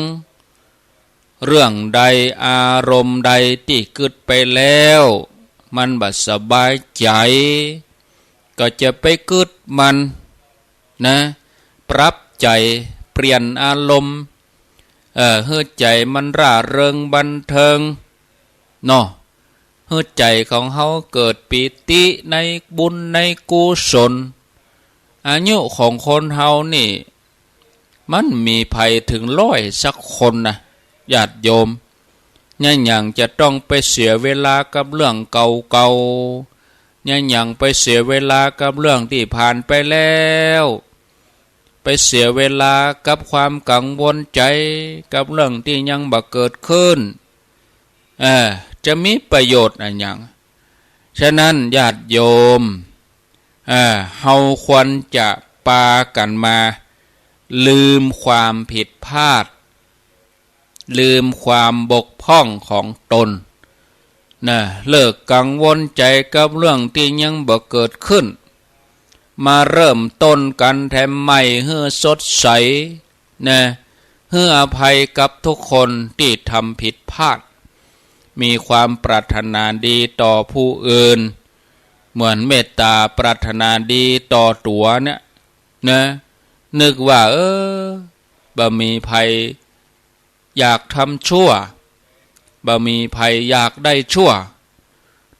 เรื่องใดอารมณ์ใดตี้กึ๊ดไปแล้ว มันบ่สบายใจ๋ ก็จะไปกึ๊ดมันนะ ปรับใจ๋ เปลี่ยนอารมณ์ เอ่อ หื้อใจ๋มันร่าเริงบันเทิง เนาะ หื้อใจ๋ของเฮาเกิดปีติในบุญในกุศล อายุของคนเฮานี่ มันมีใผเถิงร้อยสักคนนะ ญาติโยม เยียะหยังจะต้องไปเสียเวลากับเรื่องเก่าๆ เยียะหยังไปเสียเวลากับเรื่องตี้ผ่านไปแล้ว ไปเสียเวลากับความกังวลใจ๋ กับเรื่องตี้ยังบ่เกิดขึ้น เออ จะมีประโยชน์อะหยัง ฉะนั้นญาติโยม เออ เฮาควรจะปากั๋นมาลืมความผิดพลาด ลืมความบกพร่องของตน นะ เลิกกังวลใจ๋กับเรื่องตี้ยังบ่เกิดขึ้น มาเริ่มต้นกั๋นแถมใหม่หื้อสดใส นะ หื้ออภัยกับทุกคนตี้ทำผิดพลาด มีความปรารถนาดีต่อผู้อื่น เหมือนเมตตาปรารถนาดีต่อตั๋วเนี่ย นะ นึกว่า เออ บ่มีใผอยากทำชั่ว บ่มีใผอยากได้ชั่ว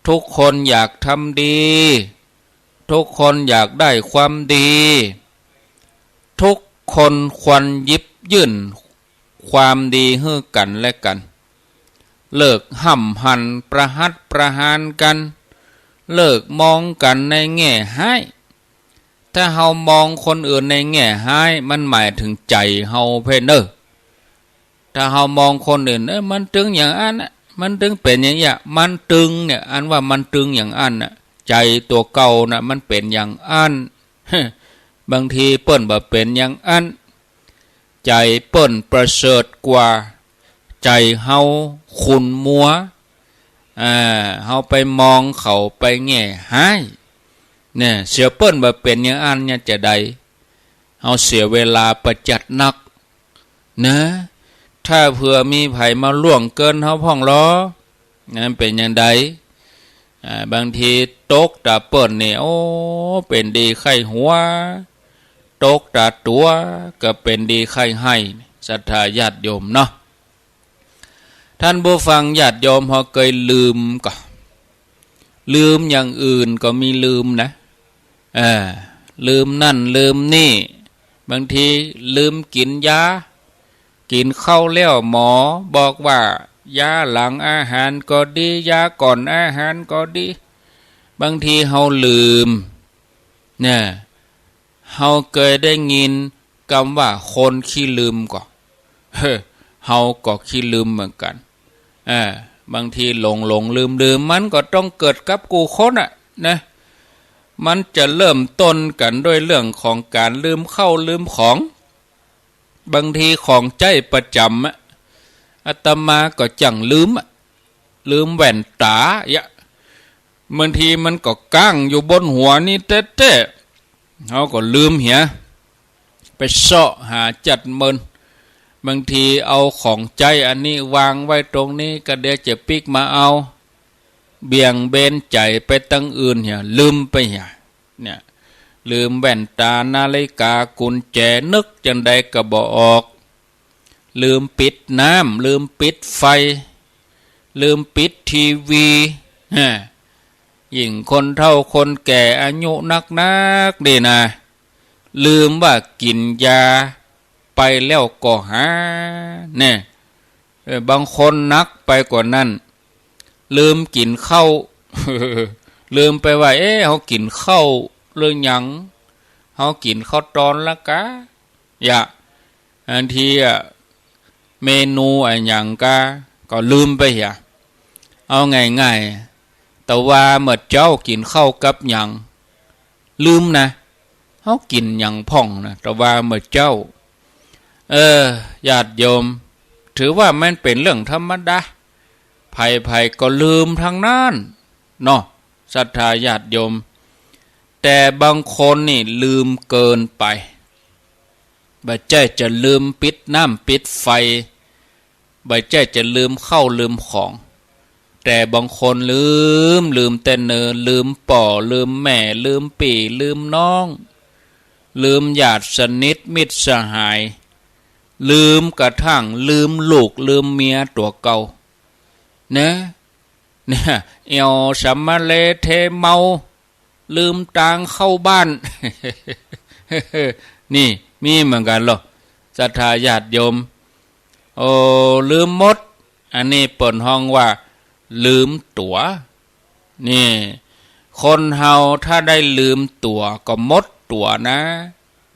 ทุกคนอยากทำดี ทุกคนอยากได้ความดี ทุกคนควรหยิบยื่นความดีหื้อกั๋นและกั๋น เลิกห้ำหั่นประหัตประหารกั๋น เลิกมองกั๋นในแง่ฮ้าย ถ้าเฮามองคนอื่นในแง่ฮ้าย มันหมายเถิงใจ๋เฮาเพ่นเน่อ ถ้าเฮามองคนอื่น เอ้ย มันตึงอย่างอั้นน่ะ มันตึงเป๋นอย่างเยียะ มันตึงเนี่ย อันว่ามันตึงอย่างอั้นน่ะ ใจ๋ตั๋วเก่าน่ะ มันเป๋นอย่างอั้น บางทีเปิ้นบ่เป๋นอย่างอั้น ใจ๋เปิ้นประเสริฐกว่าใจ๋เฮาขุ่นมัว อ่า เฮาไปมองเขาไปแง่ฮ้าย เนี่ย เสียเปิ้นบ่เป๋นอย่างอั้นเนี่ยจะใด เฮาเสียเวลาประจัดนัก นะ ถ้าเผื่อมีใผมาล่วงเกินเฮาพ่องลอ นั้นเป๋นอย่างใด อ่า บางทีตกต๋าเปิ้นนี่ โอ้ เป๋นดีใค่หัว ตกต๋าตั๋วก็เป๋นดีใค่ไห้ ศรัทธาญาติโยมเนาะ ท่านผู้ฟังญาติโยม เฮาเกยลืมก่อ ลืมอย่างอื่นก็มีลืมนะ เออ ลืมนั่นลืมนี่ บางทีลืมกิ๋นยา กิ๋นข้าวแล้วหมอบอกว่า ยาหลังอาหารก็ดี ยาก่อนอาหารก็ดี บางทีเฮาลืม เนี่ย เฮาเกยได้ยินกำว่าคนขี้ลืมก่อ เฮ้อ เฮาก็ขี้ลืมเหมือนกั๋น เออ บางทีหลงหลงลืมลืม มันก็ต้องเกิดกับกู้คนอะนะ มันจะเริ่มต้นกั๋นด้วยเรื่องของก๋านลืมข้าวลืมของ บางทีของใจ๊ประจ๋ำอะ อาตมาก็จั่งลืมอะ ลืมแว่นต๋าเยียะ บางทีมันก็ก้างอยู่บนหัวนี่แต๊ๆ เฮาก็ลืมเหีย ไปเซาะหาจัดเมิน บางทีเอาของใจ๊อันนี้วางไว้ตรงนี้ ก็เดี๋ยวจะปิ๊กมาเอา เบี่ยงเบนใจ๋ไปตังอื่นเหีย ลืมไปเหีย เนี่ย ลืมแว่นต๋า นาฬิกา กุญแจ นึกจั่งใดก็บ่ออก ลืมปิดน้ำ ลืมปิดไฟ ลืมปิดทีวี ฮะ ยิ่งคนเฒ่าคนแก่อายุนักๆ นี่นะ ลืมว่ากิ๋นยาไปแล้วก่อหา เนี่ย เออ บางคนหนักไปกว่านั้น ลืมกิ๋นข้าว ลืมไปว่า เอ๊ะ เฮากิ๋นข้าวหรือยัง เฮากิ๋นข้าวตอนละกา เยียะ บางทีอะ เมนูอะหยังกา ก็ลืมไปเหีย เอาง่ายๆ แต่ว่าเมื่อเจ๊ากิ๋นข้าวกับหยัง ลืมนะ เฮากิ๋นหยังพ่องนะ แต่ว่าเมื่อเจ๊า เออ ญาติโยม ถือว่ามันเป๋นเรื่องธรรมดา ใผๆ ก็ลืมตังนั้นเนาะ ศรัทธาญาติโยม แต่บางคนนี่ลืมเกินไป บ่ใจ้จะลืมปิดน้ำปิดไฟ บ่ใจ้จะลืมข้าวลืมของ แต่บางคนลืม ลืมแต่เนิน ลืมป้อ ลืมแม่ ลืมปี้ ลืมน้อง ลืมญาติสนิทมิตรสหาย ลืมกระทั่งลืมลูกลืมเมียตั๋วเก่า นะ เนี่ย แอ่วสำมะเลเทเมา ลืมตางเข้าบ้าน นี่มีเหมือนกั๋นลอ ศรัทธาญาติโยม โอ้ ลืมหมด อันนี้เปิ้นฮ้องว่า ลืมตั๋ว นี่ คนเฮาถ้าได้ลืมตั๋วก็หมดตั๋วนะ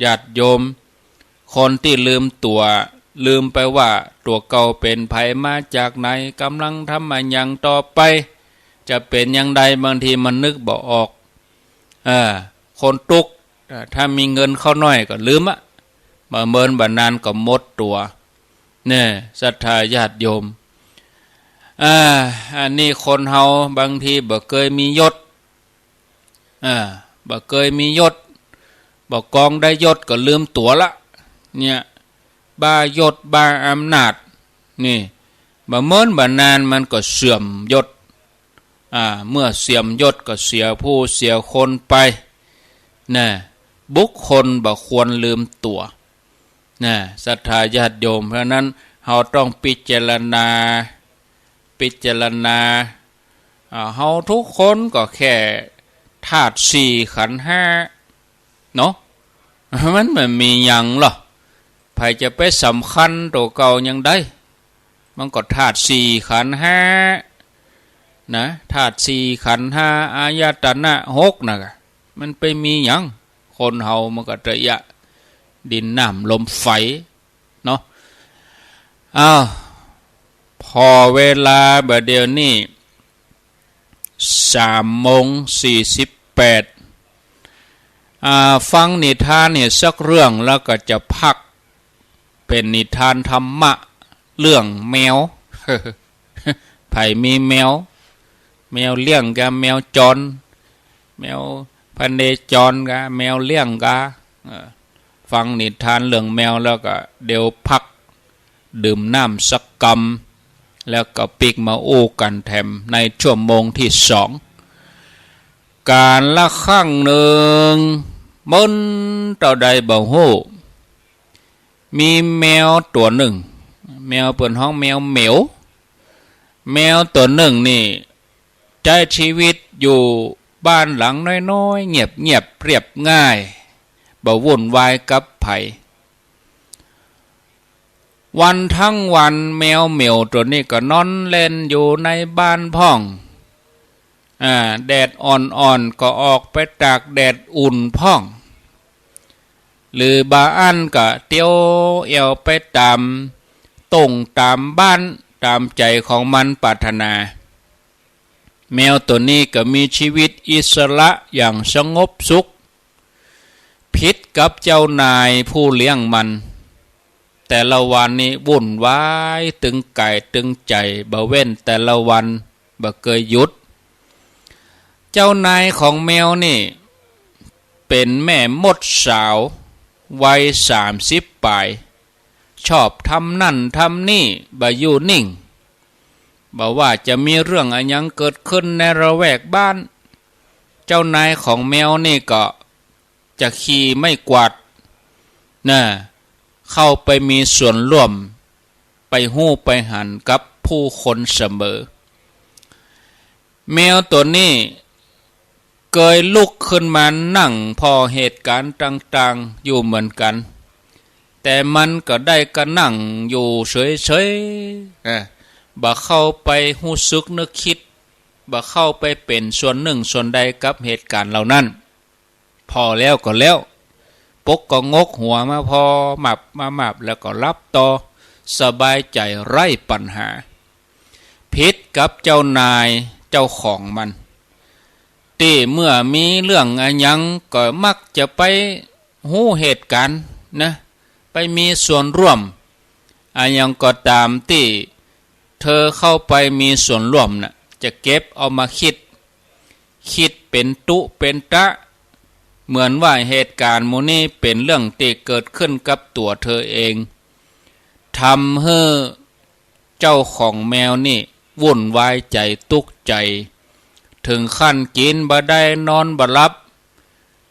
ญาติโยม คนตี้ลืมตั๋ว ลืมไปว่าตั๋วเก่าเป๋นใผมาจากไหน ก่ำลังทำอะหยังต่อไป จะเป๋นอย่างใด บางทีมันนึกบ่ออก เออ คนตุ๊ก เออ ถ้ามีเงินเข้าน้อยก็ลืมอะ บ่เมินบ่นานก็หมดตั๋ว เนี่ย ศรัทธาญาติโยม อ่า อันนี้คนเฮาบางทีบ่เกยมียศ อ่า บ่เกยมียศ บ่กองได้ยศก็ลืมตั๋วละ เนี่ย บ้ายศบ้าอำนาจ นี่ บ่เมินบ่นานมันก็เสื่อมยศ อ่า เมื่อเสื่อมยศก็เสียผู้เสียคนไป นะ บุคคลบ่ควรลืมตั๋ว นะ ศรัทธาญาติโยม เพราะฉะนั้นเฮาต้องพิจารณา พิจารณา อ่า เฮาทุกคนก็แค่ธาตุสี่ขันธ์ห้า เนาะ มันบ่มีหยังลอ ใผจะไปสำคัญตั๋วเก่าอย่างใด มันก็ธาตุสี่ขันธ์ห้า นะ ธาตุสี่ขันธ์ห้า อายตนะหกน่ะ มันไปมีหยัง คนเฮามันก็เตอะยะ ดินน้ำลมไฟ เนาะ อ้าว ผ่อเวลาบ่าเดี่ยวนี้ สามโมงสี่สิบแปด อ่า ฟังนิทานเนี่ยสักเรื่องแล้วก็จะพัก เป๋นนิทานธรรมะ เรื่องแมว ใผมีแมว แมวเลี้ยงกา แมวจร แมวพเนจรกา แมวเลี้ยงกา เออ ฟังนิทานเรื่องแมวแล้วก็เดี๋ยวพัก ดื่มน้ำสักกำ แล้วก็ปิ๊กมาอู้กั๋นแถมในชั่วโมงตี้สอง กาลครั้งหนึ่ง เมินเต้าใดบ่ฮู้ มีแมวตั๋วนึ่ง แมวเปิ้นฮ้องแมวเหมียว แมวตั๋วนึ่งนี่ ใจ๊ชีวิตอยู่บ้านหลังน้อยๆ เงียบๆ เรียบง่าย บ่วุ่นวายกับใผ วันทั้งวันแมวเหมียวตั๋วนี้ก็นอนเล่นอยู่ในบ้านพ่อง อ่า แดดอ่อนๆ ก็ออกไปตากแดดอุ่นพ่อง หรือบ่อั้นก็เตียวแอ่วไปต๋ามโต้งต๋ามบ้านต๋ามใจ๋ของมันปรารถนา แมวตั๋วนี้ก็มีชีวิตอิสระอย่างสงบสุข ผิดกับเจ้านายผู้เลี้ยงมัน แต่ละวันนี้วุ่นวายตึงก๋ายตึงใจ๋บ่เว้นแต่ละวัน บ่เกยหยุด เจ้านายของแมวนี่ เป๋นแม่มดสาว วัยสามสิบป๋าย ชอบทำนั่นทำนี่ บ่อยู่นิ่ง บ่ว่าจะมีเรื่องอะหยังเกิดขึ้นในละแวกบ้าน เจ้านายของแมวนี่ก็จะขี่ไม้กวาด น่ะ เข้าไปมีส่วนร่วม ไปฮู้ไปหันกับผู้คนเสมอ แมวตั๋วนี้เกยลุกขึ้นมานั่งผ่อเหตุก๋ารณ์ต่างๆ อยู่เหมือนกั๋น แต่มันก็ได้กานั่งอยู่เฉยๆ อ่ะ บ่เข้าไปฮู้สึกนึกกึ๊ด บ่เข้าไปเป๋นส่วนนึ่งส่วนใดกับเหตุก๋ารณ์เหล่านั้น ผ่อแล้วก็แล้ว ปกก็งกหัวมาผ่อหมับมาหมับแล้วก็หลับต่อ สบายใจ๋ไร้ปัญหา ผิดกับเจ้านายเจ้าของมัน ตี้เมื่อมีเรื่องอะหยังก็มักจะไปฮู้เหตุก๋ารณ์นะ ไปมีส่วนร่วม อะหยังก็ต๋ามตี้เธอเข้าไปมีส่วนร่วมน่ะ จะเก็บเอามาคิด คิดเป๋นตุ๊เป๋นตะ เหมือนว่าเหตุก๋ารณ์หมู่นี้เป๋นเรื่องตี้เกิดขึ้นกับตั๋วเธอเอง ทำหื้อเจ้าของแมวนี่วุ่นวายใจ๋ตุ๊กใจ๋ เถิงขั้นกิ๋นบ่ได้นอนบ่หลับ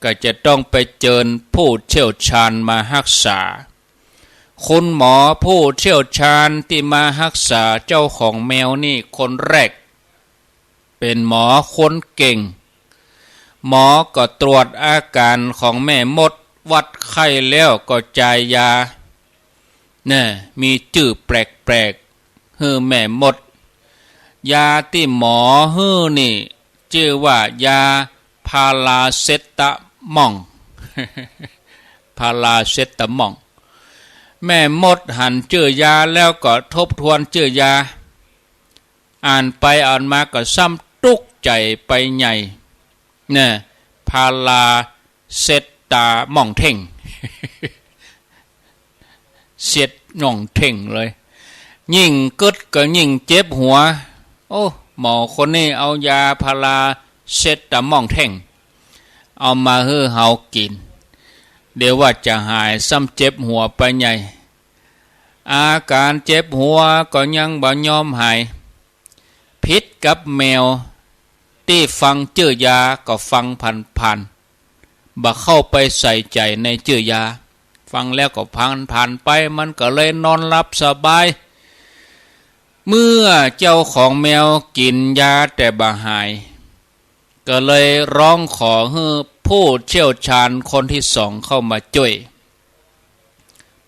ก็จะต้องไปเจิญผู้เชี่ยวชาญมาฮักษา คุณหมอผู้เชี่ยวชาญตี้มาฮักษาเจ้าของแมวนี่คนแรก เป๋นหมอคนเก่ง หมอก็ตรวจอาก๋ารของแม่มด วัดไข้แล้วก็จ่ายยา เนี่ย มีจื้อแปลกๆ หื้อแม่มด ยาตี้หมอหื้อนี่ จื้อว่ายาพาราเซตามอล พาราเซตามอล แม่มดหันจื้อยาแล้วก็ทบทวนจื้อยา อ่านไปอ่านมาก็ซ้ำตุ๊กใจ๋ไปใหญ่ เนี่ย พาราเซตามอลเท่ง เซตามอลเท่งเลย ยิ่งกึ๊ดก็ยิ่งเจ็บหัว โอ้ หมอคนนี้เอายาพาราเซตามอลเท่ง เอามาหื้อเฮากิ๋น เดี๋ยวว่าจะหาย ซ้ำเจ็บหัวไปใหญ่ อาก๋ารเจ็บหัวก็ยังบ่ยอมหาย ผิดกับแมวตี้ฟังจื้อยาก็ฟังผ่านๆ บ่เข้าไปใส่ใจ๋ในจื้อยา ฟังแล้วก็ผ่านๆ ไป มันก็เลยนอนหลับสบาย เมื่อเจ้าของแมวกิ๋นยาแต่บ่หาย ก็เลยฮ้องขอหื้อผู้เชี่ยวชาญคนตี้สองเข้ามาจ้วย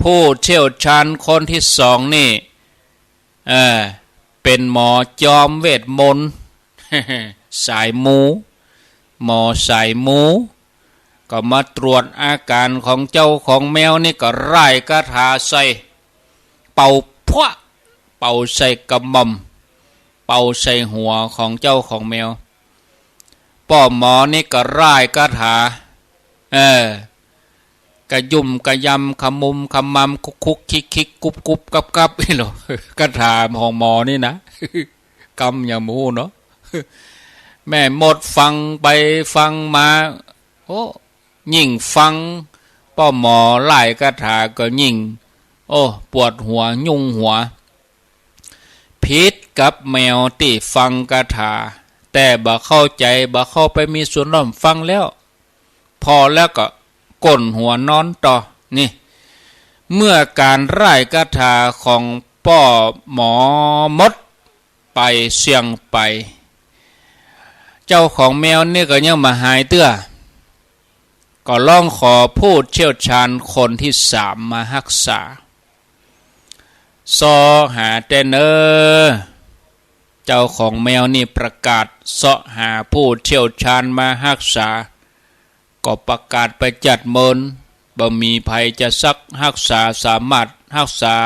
ผู้เชี่ยวชาญคนตี้สองนี่ เออ เป๋นหมอจอมเวทมนตร์ สายมู หมอสายมู ก็มาตรวจอาก๋ารของเจ้าของแมวนี่ ก็ร่ายคาถาใส่ เป่าพั๊ว เป่าใส่กระหม่อม เป่าใส่หัวของเจ้าของแมว ป้อหมอนี่ก็ร่ายคาถา เออ กระยุ่มกระยำ ขมุมขมำ คุกคุกคิกคิก กุ๊บกุ๊บกับกับ นี่เหรอ คาถาของหมอนี่นะ กำอย่างหมู่เนาะ แม่มดฟังไปฟังมา โอ้ ยิ่งฟังป้อหมอร่ายคาถาก็ยิ่ง โอ้ ปวดหัวยุ่งหัว ผิดกับแมวตี้ฟังคาถา แต่บ่เข้าใจ๋ บ่เข้าไปมีส่วนร่วม ฟังแล้ว พอแล้วก็ก้นหัวนอนต่อ นี่ เมื่อก๋านร่ายคาถาของป้อหมอหมดไปเสี้ยงไป เจ้าของแมวนี่ก็ยังบ่หายเตื้อ ก็ฮ้องขอผู้เชี่ยวชาญคนตี้สามมาฮักษา เซาะหาแต๊เน่อ เจ้าของแมวนี่ประกาศเซาะหาผู้เชี่ยวชาญมาฮักษา ก็ประกาศไปจัดเมิน บ่มีใผจะซักฮักษา สามารถฮักษา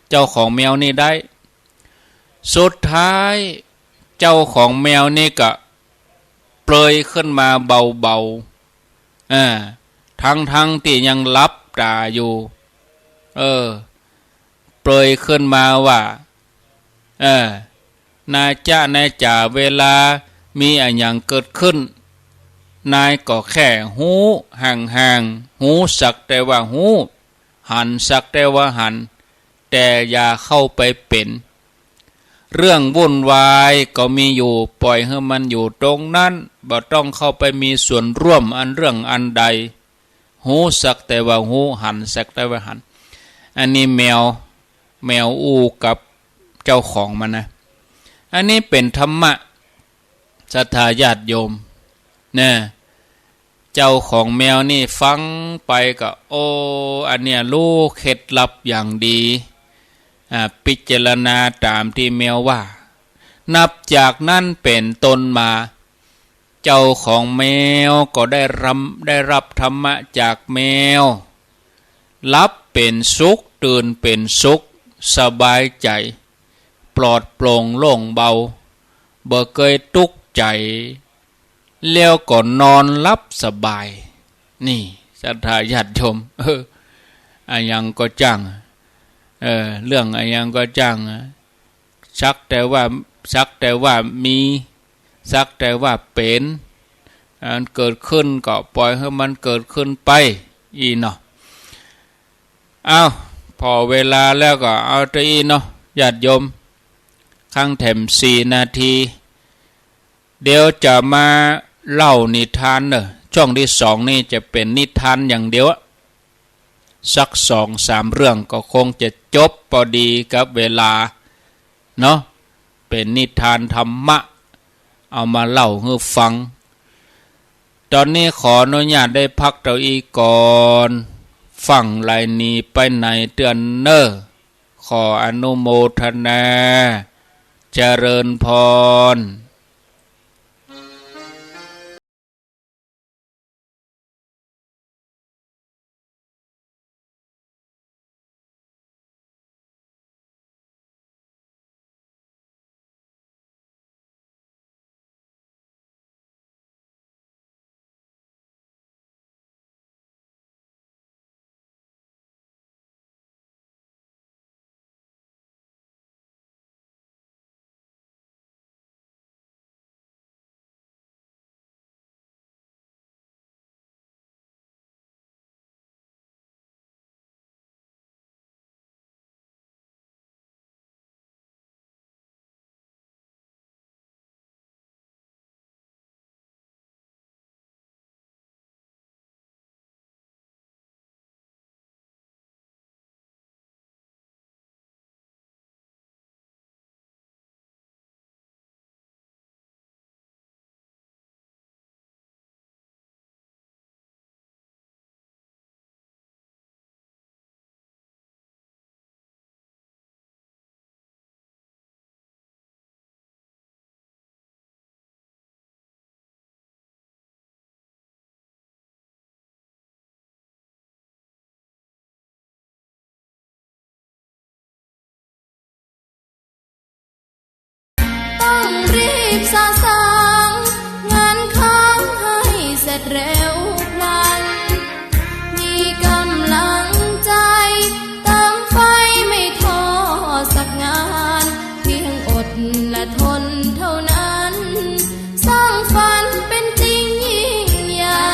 เจ้าของแมวนี่ได้ สุดท้ายเจ้าของแมวนี่ก็เปลยขึ้นมาเบาๆ อ่า ทั้งๆ ตี้ยังหลับต๋าอยู่ เออ เปลยขึ้นมาว่า เออ นายจ๊ะนายจ๋า เวลามีอะหยังเกิดขึ้น นายก็แค่ฮู้ห่างๆ ฮู้สักแต่ว่าฮู้ หันสักแต่ว่าหัน แต่อย่าเข้าไปเป๋น เรื่องวุ่นวายก็มีอยู่ ปล่อยหื้อมันอยู่ตรงนั้น บ่ต้องเข้าไปมีส่วนร่วมอันเรื่องอันใด ฮู้สักแต่ว่าฮู้ หันสักแต่ว่าหัน อันนี้แมว แมวอู้กับเจ้าของมันนะ อันนี้เป๋นธรรมะ ศรัทธาญาติโยม นะ เจ้าของแมวนี่ฟังไปก็ โอ้ อันเนี้ยฮู้เคล็ดลับอย่างดี อ่า พิจารณาต๋ามตี้แมวว่า นับจากนั้นเป๋นต้นมา เจ้าของแมวก็ได้รับ ได้รับธรรมะจากแมว หลับเป๋นสุข ตื่นเป๋นสุข สบายใจ๋ ปลอดโปร่งโล่งเบา บ่เกยตุ๊กใจ๋ แล้วก็นอนหลับสบาย นี่ ศรัทธาญาติโยม เออ อะหยังก็จ้าง เออ เรื่องอะหยังก็จ้าง สักแต่ว่า สักแต่ว่ามี สักแต่ว่าเป๋น อันเกิดขึ้นก็ปล่อยหื้อมันเกิดขึ้นไป อี้เนาะ เอ้า ผ่อเวลาแล้วก็เอาเต้าอี้เนาะ ญาติโยม คังแถมสี่นาที เดี๋ยวจะมาเล่านิทานเน่อ ช่วงตี้สองนี่จะเป๋นนิทานอย่างเดียวอะ สักสองสามเรื่องก็คงจะจบปอดีกับเวลาเนาะ เป๋นนิทานธรรมะ เอามาเล่าหื้อฟัง ต๋อนนี้ขออนุญาตได้พักเต้าอี้ก่อน ฟั่งไหลหนีไปไหนเตื้อเน่อ ขออนุโมทนา เจริญพร ต้องรีบสะสางงานค้างหื้อเสร็จเร็วพลัน มีก๋ำลังใจ๋เติมไฟไม่ท้อสักงาน เพียงอดและทนเท่านั้น สร้างฝันเป๋นจริงยิ่งใหญ่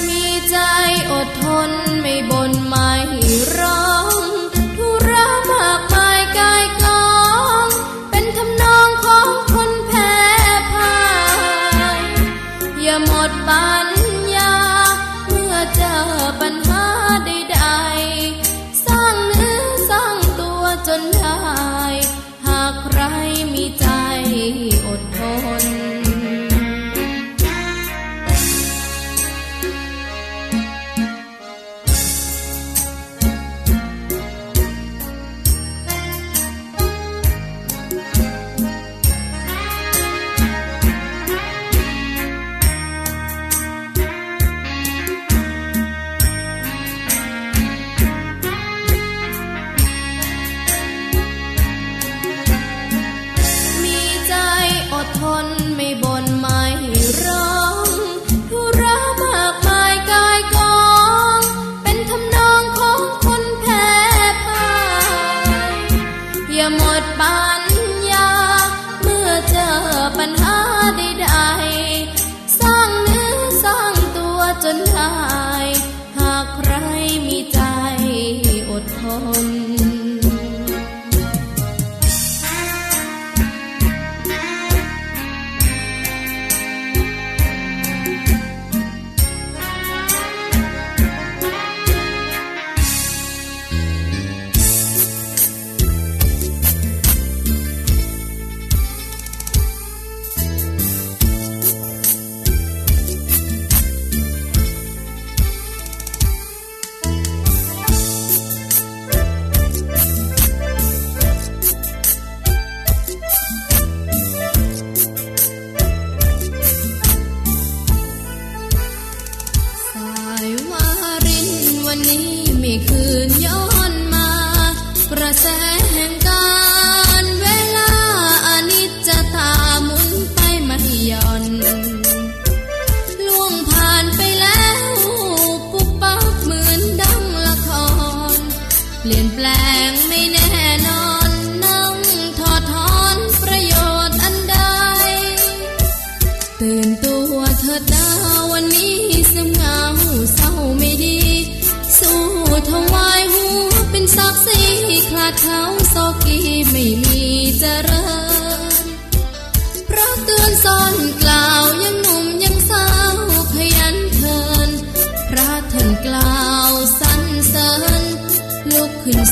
มีใจ๋อดทนไม่บ่นไม่ร้อง ธุระมากมายก่ายกอง เป๋นทำนองของคนแพ้พ่าย อย่าหมดปัญญา เมื่อเจอปัญหาใดๆ สร้างเนื้อสร้างตัวจ๋นได้ หากใครมีใจ๋อดทน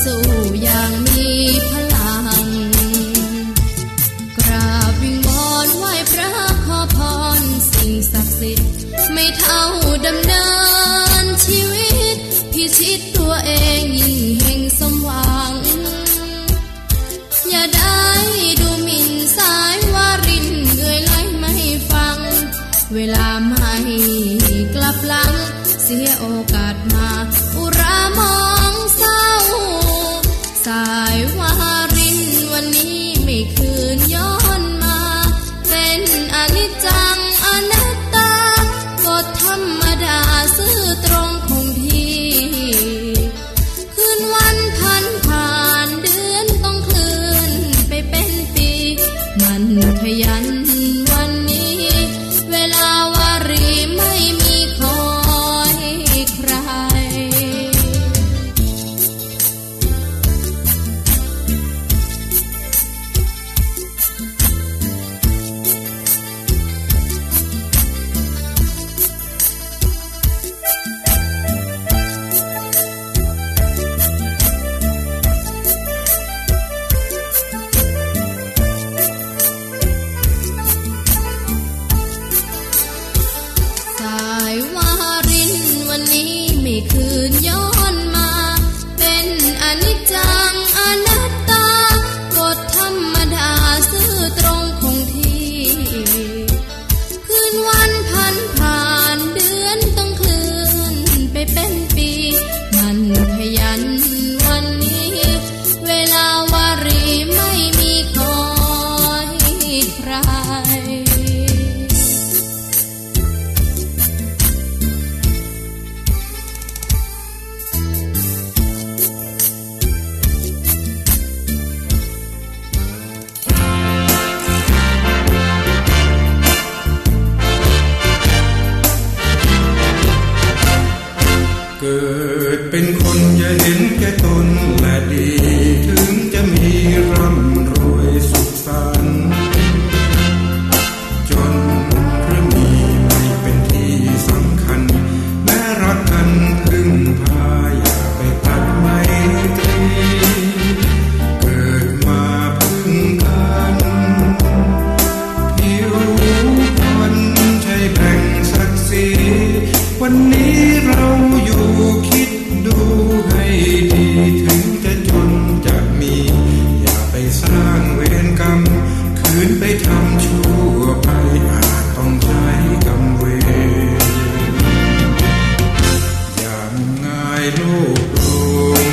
สู้อย่างมีพลัง กราบวิงวอนไหว้พระขอพรสิ่งศักดิ์สิทธิ์ ไม่เฒ่าดำเนินชีวิต พิชิตตัวเองยิ่งเฮงสมหวัง อย่าได้ดูหมิ่นสายวารินเลื่อยไหลไม่ฟัง เวลาไม่กลับหลัง เสียโอกาสมาอุรามองเศร้า สายวารินวันนี้ไม่คืนย้อนมา เป็นอนิจจังอนัตตา กฎธรรมดาซื่อตรงคงที่ คืนวันพันผ่าน เดือนต้องเคลื่อนไปเป็นปี มันขยันวันนี้ เวลาวารีไม่มีคอยใคร สายวารินวันนี้ไม่คืนย้อนมา เป็นอนิจจังอนัตตา กฎธรรมดาซื่อตรงคงที่ คืนวันพันผ่าน เดือนต้องเคลื่อนไปเป็นปี มันขยันวันนี้ เวลาวารีไม่มีคอยใคร เกิดเป็นคนอย่าเห็นแก่ตนและดี ถึงจะมีร่ำรวยสุขสันต์ จนหรือมีไม่เป็นที่สำคัญ แม้รักกันพึ่งพาอย่าไปตัดไมตรี เกิดมาพึ่งกัน ผิวพรรณใช่แบ่งศักดิ์ศรี วันนี้เราอยู่คิดดูให้ดี ถึงจะจนจะมี อย่าไปสร้างเวรกรรม คืนไปทำชั่วไป อาจต้องใช้กรรมเวร อย่าง ง่ายโลกหลง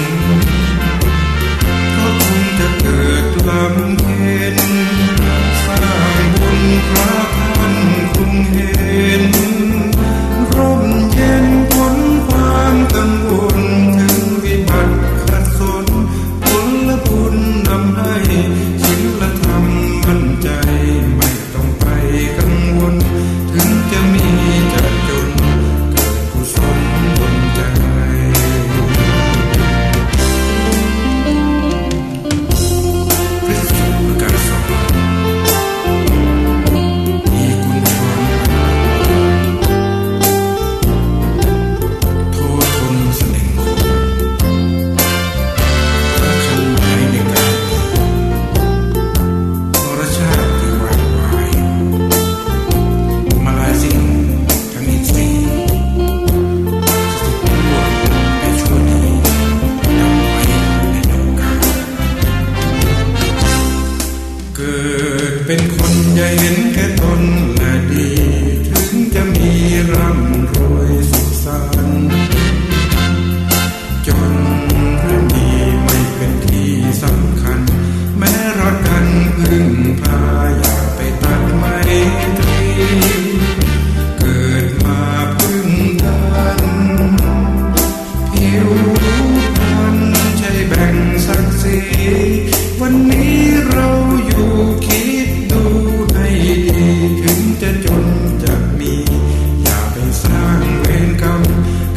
ก็คงจะเกิดลำเค็ญ สร้างบุญพระท่านคงเห็น ร่มเย็นพ้นความกังวล ถึงวิบัติขัดสน ผลบุญนำให้ ศีลธรรมมั่นใจ ไม่ ต้องไปกังวล ถึงจะมีจะจน เกิดกุศลดลใจ พระสุภาพการสอน มีคุณธรรม โททนเสน่ห์คม ทั้งคันไม้ในการ มรชาติที่วางไว้ มาลายสิ่งทั้งอินทรีย์ สุขชั่วและชั่วดี ดับไปในโอกาส เกิดเป็นคนอย่าเห็นแก่ตนและดี ถึงจะมีร่ำรวยสุขสันต์ จนหรือมีไม่เป็นที่สำคัญ แม้รักกันพึ่งพาอย่าไปตัดไมตรี เกิดมาพึ่งกัน ผิวพรรณใช่แบ่งศักดิ์ศรี วันนี้เราอยู่คิดดูให้ดี ถึงจะจนจะมี อย่าไปสร้างเวรกรรม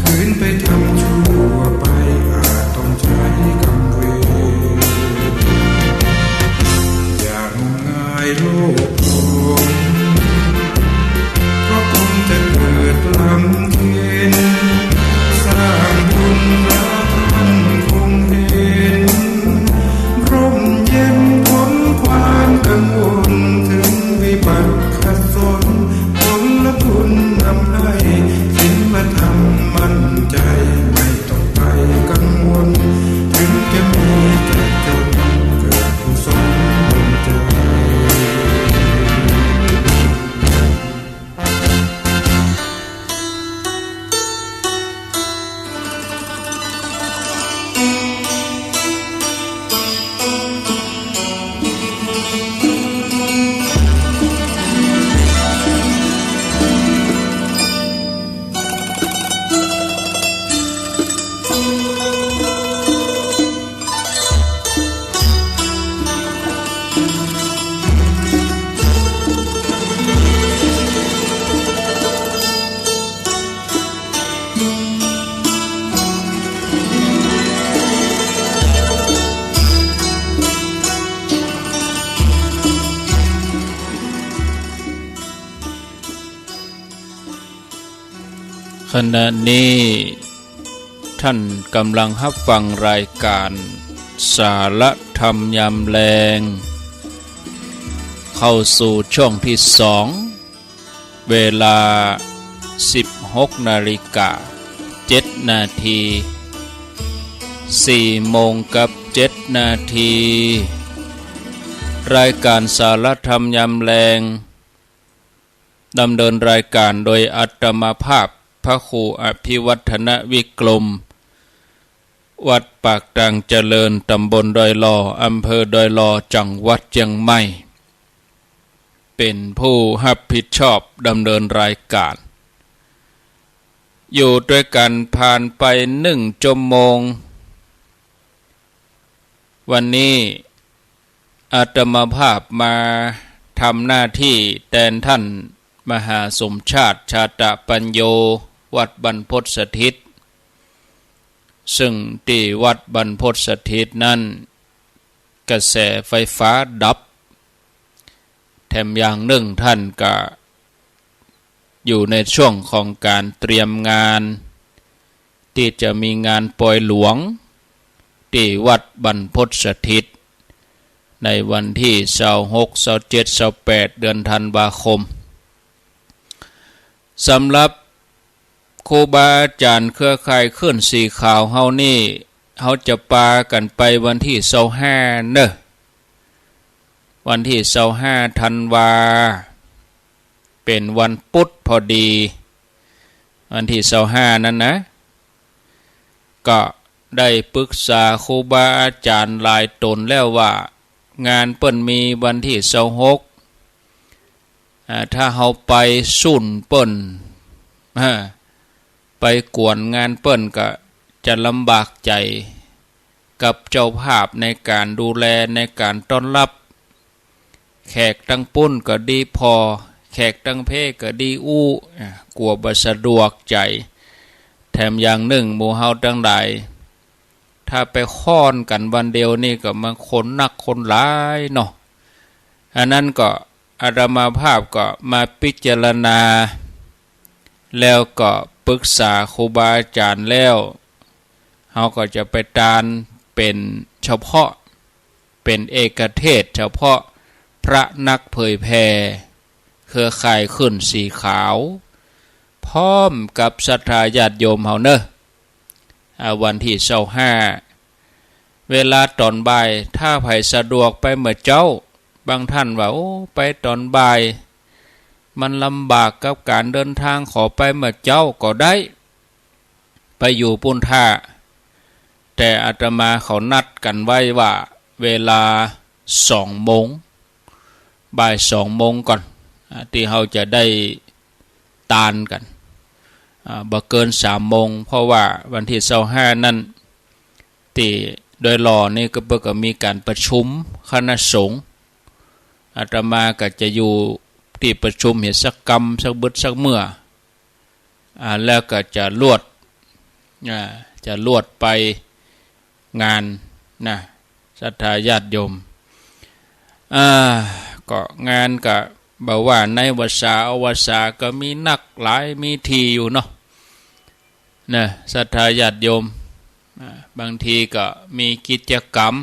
คืนไปทำชั่วไป อาจต้องใช้กรรมเวร อย่างง่ายโลกหลง ก็คงจะเกิดลำเค็ญ สร้างบุญพระท่านคงเห็น กังวลถึงวิบัติขัดสน ผลบุญนำให้ศีลธรรมมั่นใจ ไม่ต้องไปกังวล ถึงจะมีจะจน เกิดกุศลบุญใจ ขณะนี้ท่านกำลังฮับฟังรายการสาระธรรมยามแลง เข้าสู่ช่วงที่สอง เวลาสิบหกนาฬิกาเจ็ดนาที สี่โมงกับเจ็ดนาที รายการสาระธรรมยามแลง ดำเนินรายการโดยอาตมาภาพพระครูอภิวัฒนวิกรม วัดปากตางเจริญ ตำบลดอยหล่อ อำเภอดอยหล่อ จังหวัดเจียงใหม่ เป็นผู้ฮับผิดชอบดำเนินรายการ อยู่ตวยกั๋นผ่านไปหนึ่งชั่วโมง วันนี้ อาตมาภาพมาทำหน้าตี้แตนต้านมหาสมชาติ ชาตะปัญโญ วัดบรรพตสถิต ซึ่งตี้วัดบรรพตสถิตนั้น กระแสไฟฟ้าดับ แถมอย่างนึ่งต้านก็ อยู่ในช่วงของก๋านเตรียมงาน ตี้จะมีงานปอยหลวง ตี้วัดบรรพตสถิต ในวันตี้ซาวหก ซาวเจ็ด ซาวแปด เดือนธันวาคม สำหรับครูบาอาจ๋ารย์เครือข่ายคลื่นสีขาวเฮานี่ เฮาจะปากั๋นไปวันตี้ซาวห้าเน่อ วันตี้ซาวห้าธันวา เป๋นวันปุ๊ดพอดี วันตี้ซาวห้านั้นนะ ก็ได้ปรึกษาครูบาอาจ๋ารย์หลายต๋นแล้วว่า งานเปิ้นมีวันตี้ซาวหก อ่า ถ้าเฮาไปสูนเปิ้น อ่า ไปกวนงานเปิ้นก็จะลำบากใจ๋ กับเจ้าภาพในก๋านดูแล ในก๋านต้อนฮับ แขกตังปุ้นก็ดีผ่อ แขกตังเพก็ดีอู้ อ่า กั๋วบ่สะดวกใจ๋ แถมอย่างนึ่งหมู่เฮาตังหลาย ถ้าไปฮ้อนกั๋นวันเดียวนี่ก็มันคนนักคนหลายเนาะ อันนั้นก็อาตมาภาพก็มาพิจารณา แล้วก็ปรึกษาครูบาอาจ๋ารย์แล้ว เฮาก็จะไปตานเป๋นเฉพาะ เป๋นเอกเทศน์เฉพาะพระนักเผยแผ่เครือข่ายคลื่นสีขาว พร้อมกับศรัทธาญาติโยมเฮาเน่อ อ่า วันตี้ซาวห้า เวลาต๋อนบ่าย ถ้าใผสะดวกไปเมื่อเจ๊า บางต้านว่า โอ้ ไปต๋อนบ่าย มันลำบากกับก๋านเดินตาง ขอไปเมื่อเจ๊าก็ได้ ไปอยู่ปู๊นท่า แต่อาตมาเขานัดกั๋นไว้ว่า เวลาสองโมง บ่ายสองโมงก่อน อ่า ตี้เฮาจะได้ตานกั๋น อ่า บ่เกินสามโมง เพราะว่าวันตี้ซาวห้านั้น ตี้ดอยหล่อนี่ก็เปิ้นก็มีก๋านประชุมคณะสงฆ์ อาตมาก็จะอยู่ตี้ประชุมเหียสักกำสักบึดสักเมื่อ อ่า แล้วก็จะลวด อ่า จะลวดไปงานนะ ศรัทธาญาติโยม อ่า ก็งานก็บ่ว่าในวัสสาอวัสสาก็มีนักหลาย มีตี้อยู่เนาะ นะ ศรัทธาญาติโยม อ่า บางทีก็มีกิจกรรม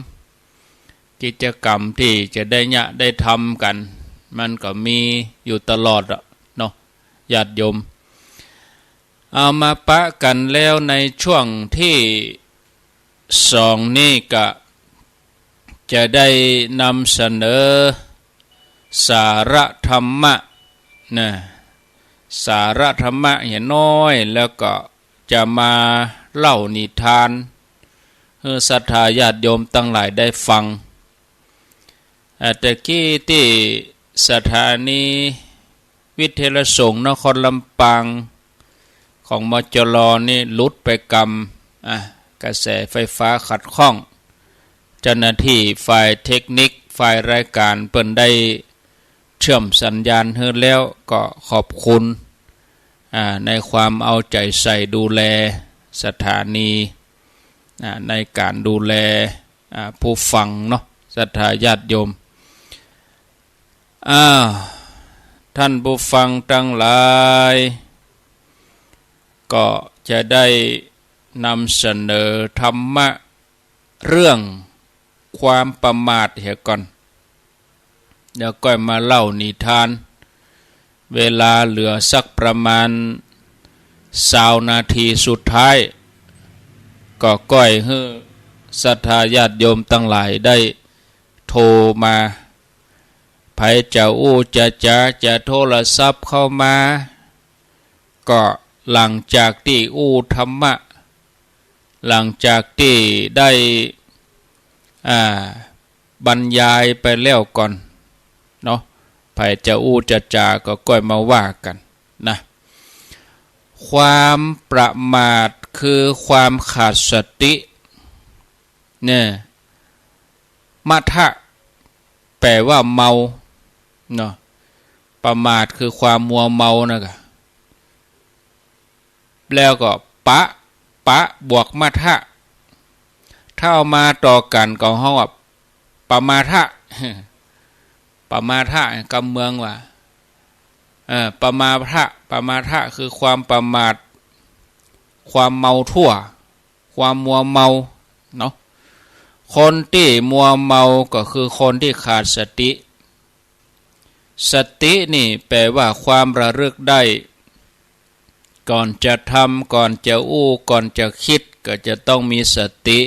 กิจกรรมตี้จะได้เยียะได้ทำกั๋น มันก็มีอยู่ตลอดอะเนาะ ญาติโยม เอามาปะกั๋นแล้วในช่วงตี้สองนี้ก็จะได้นำเสนอสาระธรรมะนะ สาระธรรมะเหียน้อย แล้วก็จะมาเล่านิทานหื้อศรัทธาญาติโยมตังหลายได้ฟัง อ่า ตะกี้ตี้สถานีวิทยุสงฆ์นครลำปางของ มจล นี่หลุดไปกำ อ่ะ กระแสไฟฟ้าขัดข้อง เจ้าหน้าตี้ฝ่ายเทคนิค ฝ่ายรายก๋านเปิ้นได้เชื่อมสัญญาณหื้อแล้ว ก็ขอบคุณ อ่า ในความเอาใจ๋ใส่ดูแลสถานี อ่า ในก๋านดูแล อ่า ผู้ฟังเนาะ ศรัทธาญาติโยม อ้าว ท่านผู้ฟังตังหลาย ก็จะได้นำเสนอธรรมะเรื่องความประมาทเหียก่อน แล้วก้อยมาเล่านิทาน เวลาเหลือสักประมาณซาวนาทีสุดท้าย ก็ก้อยหื้อศรัทธาญาติโยมตังหลายได้โทรมา ใผจะอู้จะจ๋า จะโทรศัพท์เข้ามา ก็หลังจากตี้อู้ธรรมะ หลังจากตี้ได้ อ่า บรรยายไปแล้วก่อนเนาะ ใผจะอู้จะจ๋าก็ก้อยมาว่ากั๋นนะ ความประมาทคือความขาดสติ เนี่ย มะทะ แปลว่าเมาเนาะ ประมาทคือความมัวเมานะกะ แล้วก็ปะ ปะบวกมะทะ ถ้าเอามาต่อกั๋นก็ฮ้องว่า ปะมาทะ ปะมาทะ กำเมืองว่า เออ ปะมาทะ ปะมาทะ คือความประมาท ความเมาทั่ว ความมัวเมาเนาะ คนตี้มัวเมาก็คือคนตี้ขาดสติ สตินี่แปลว่าความระลึกได้ ก่อนจะทำ ก่อนจะอู้ ก่อนจะกึ๊ด ก็จะต้องมีสติ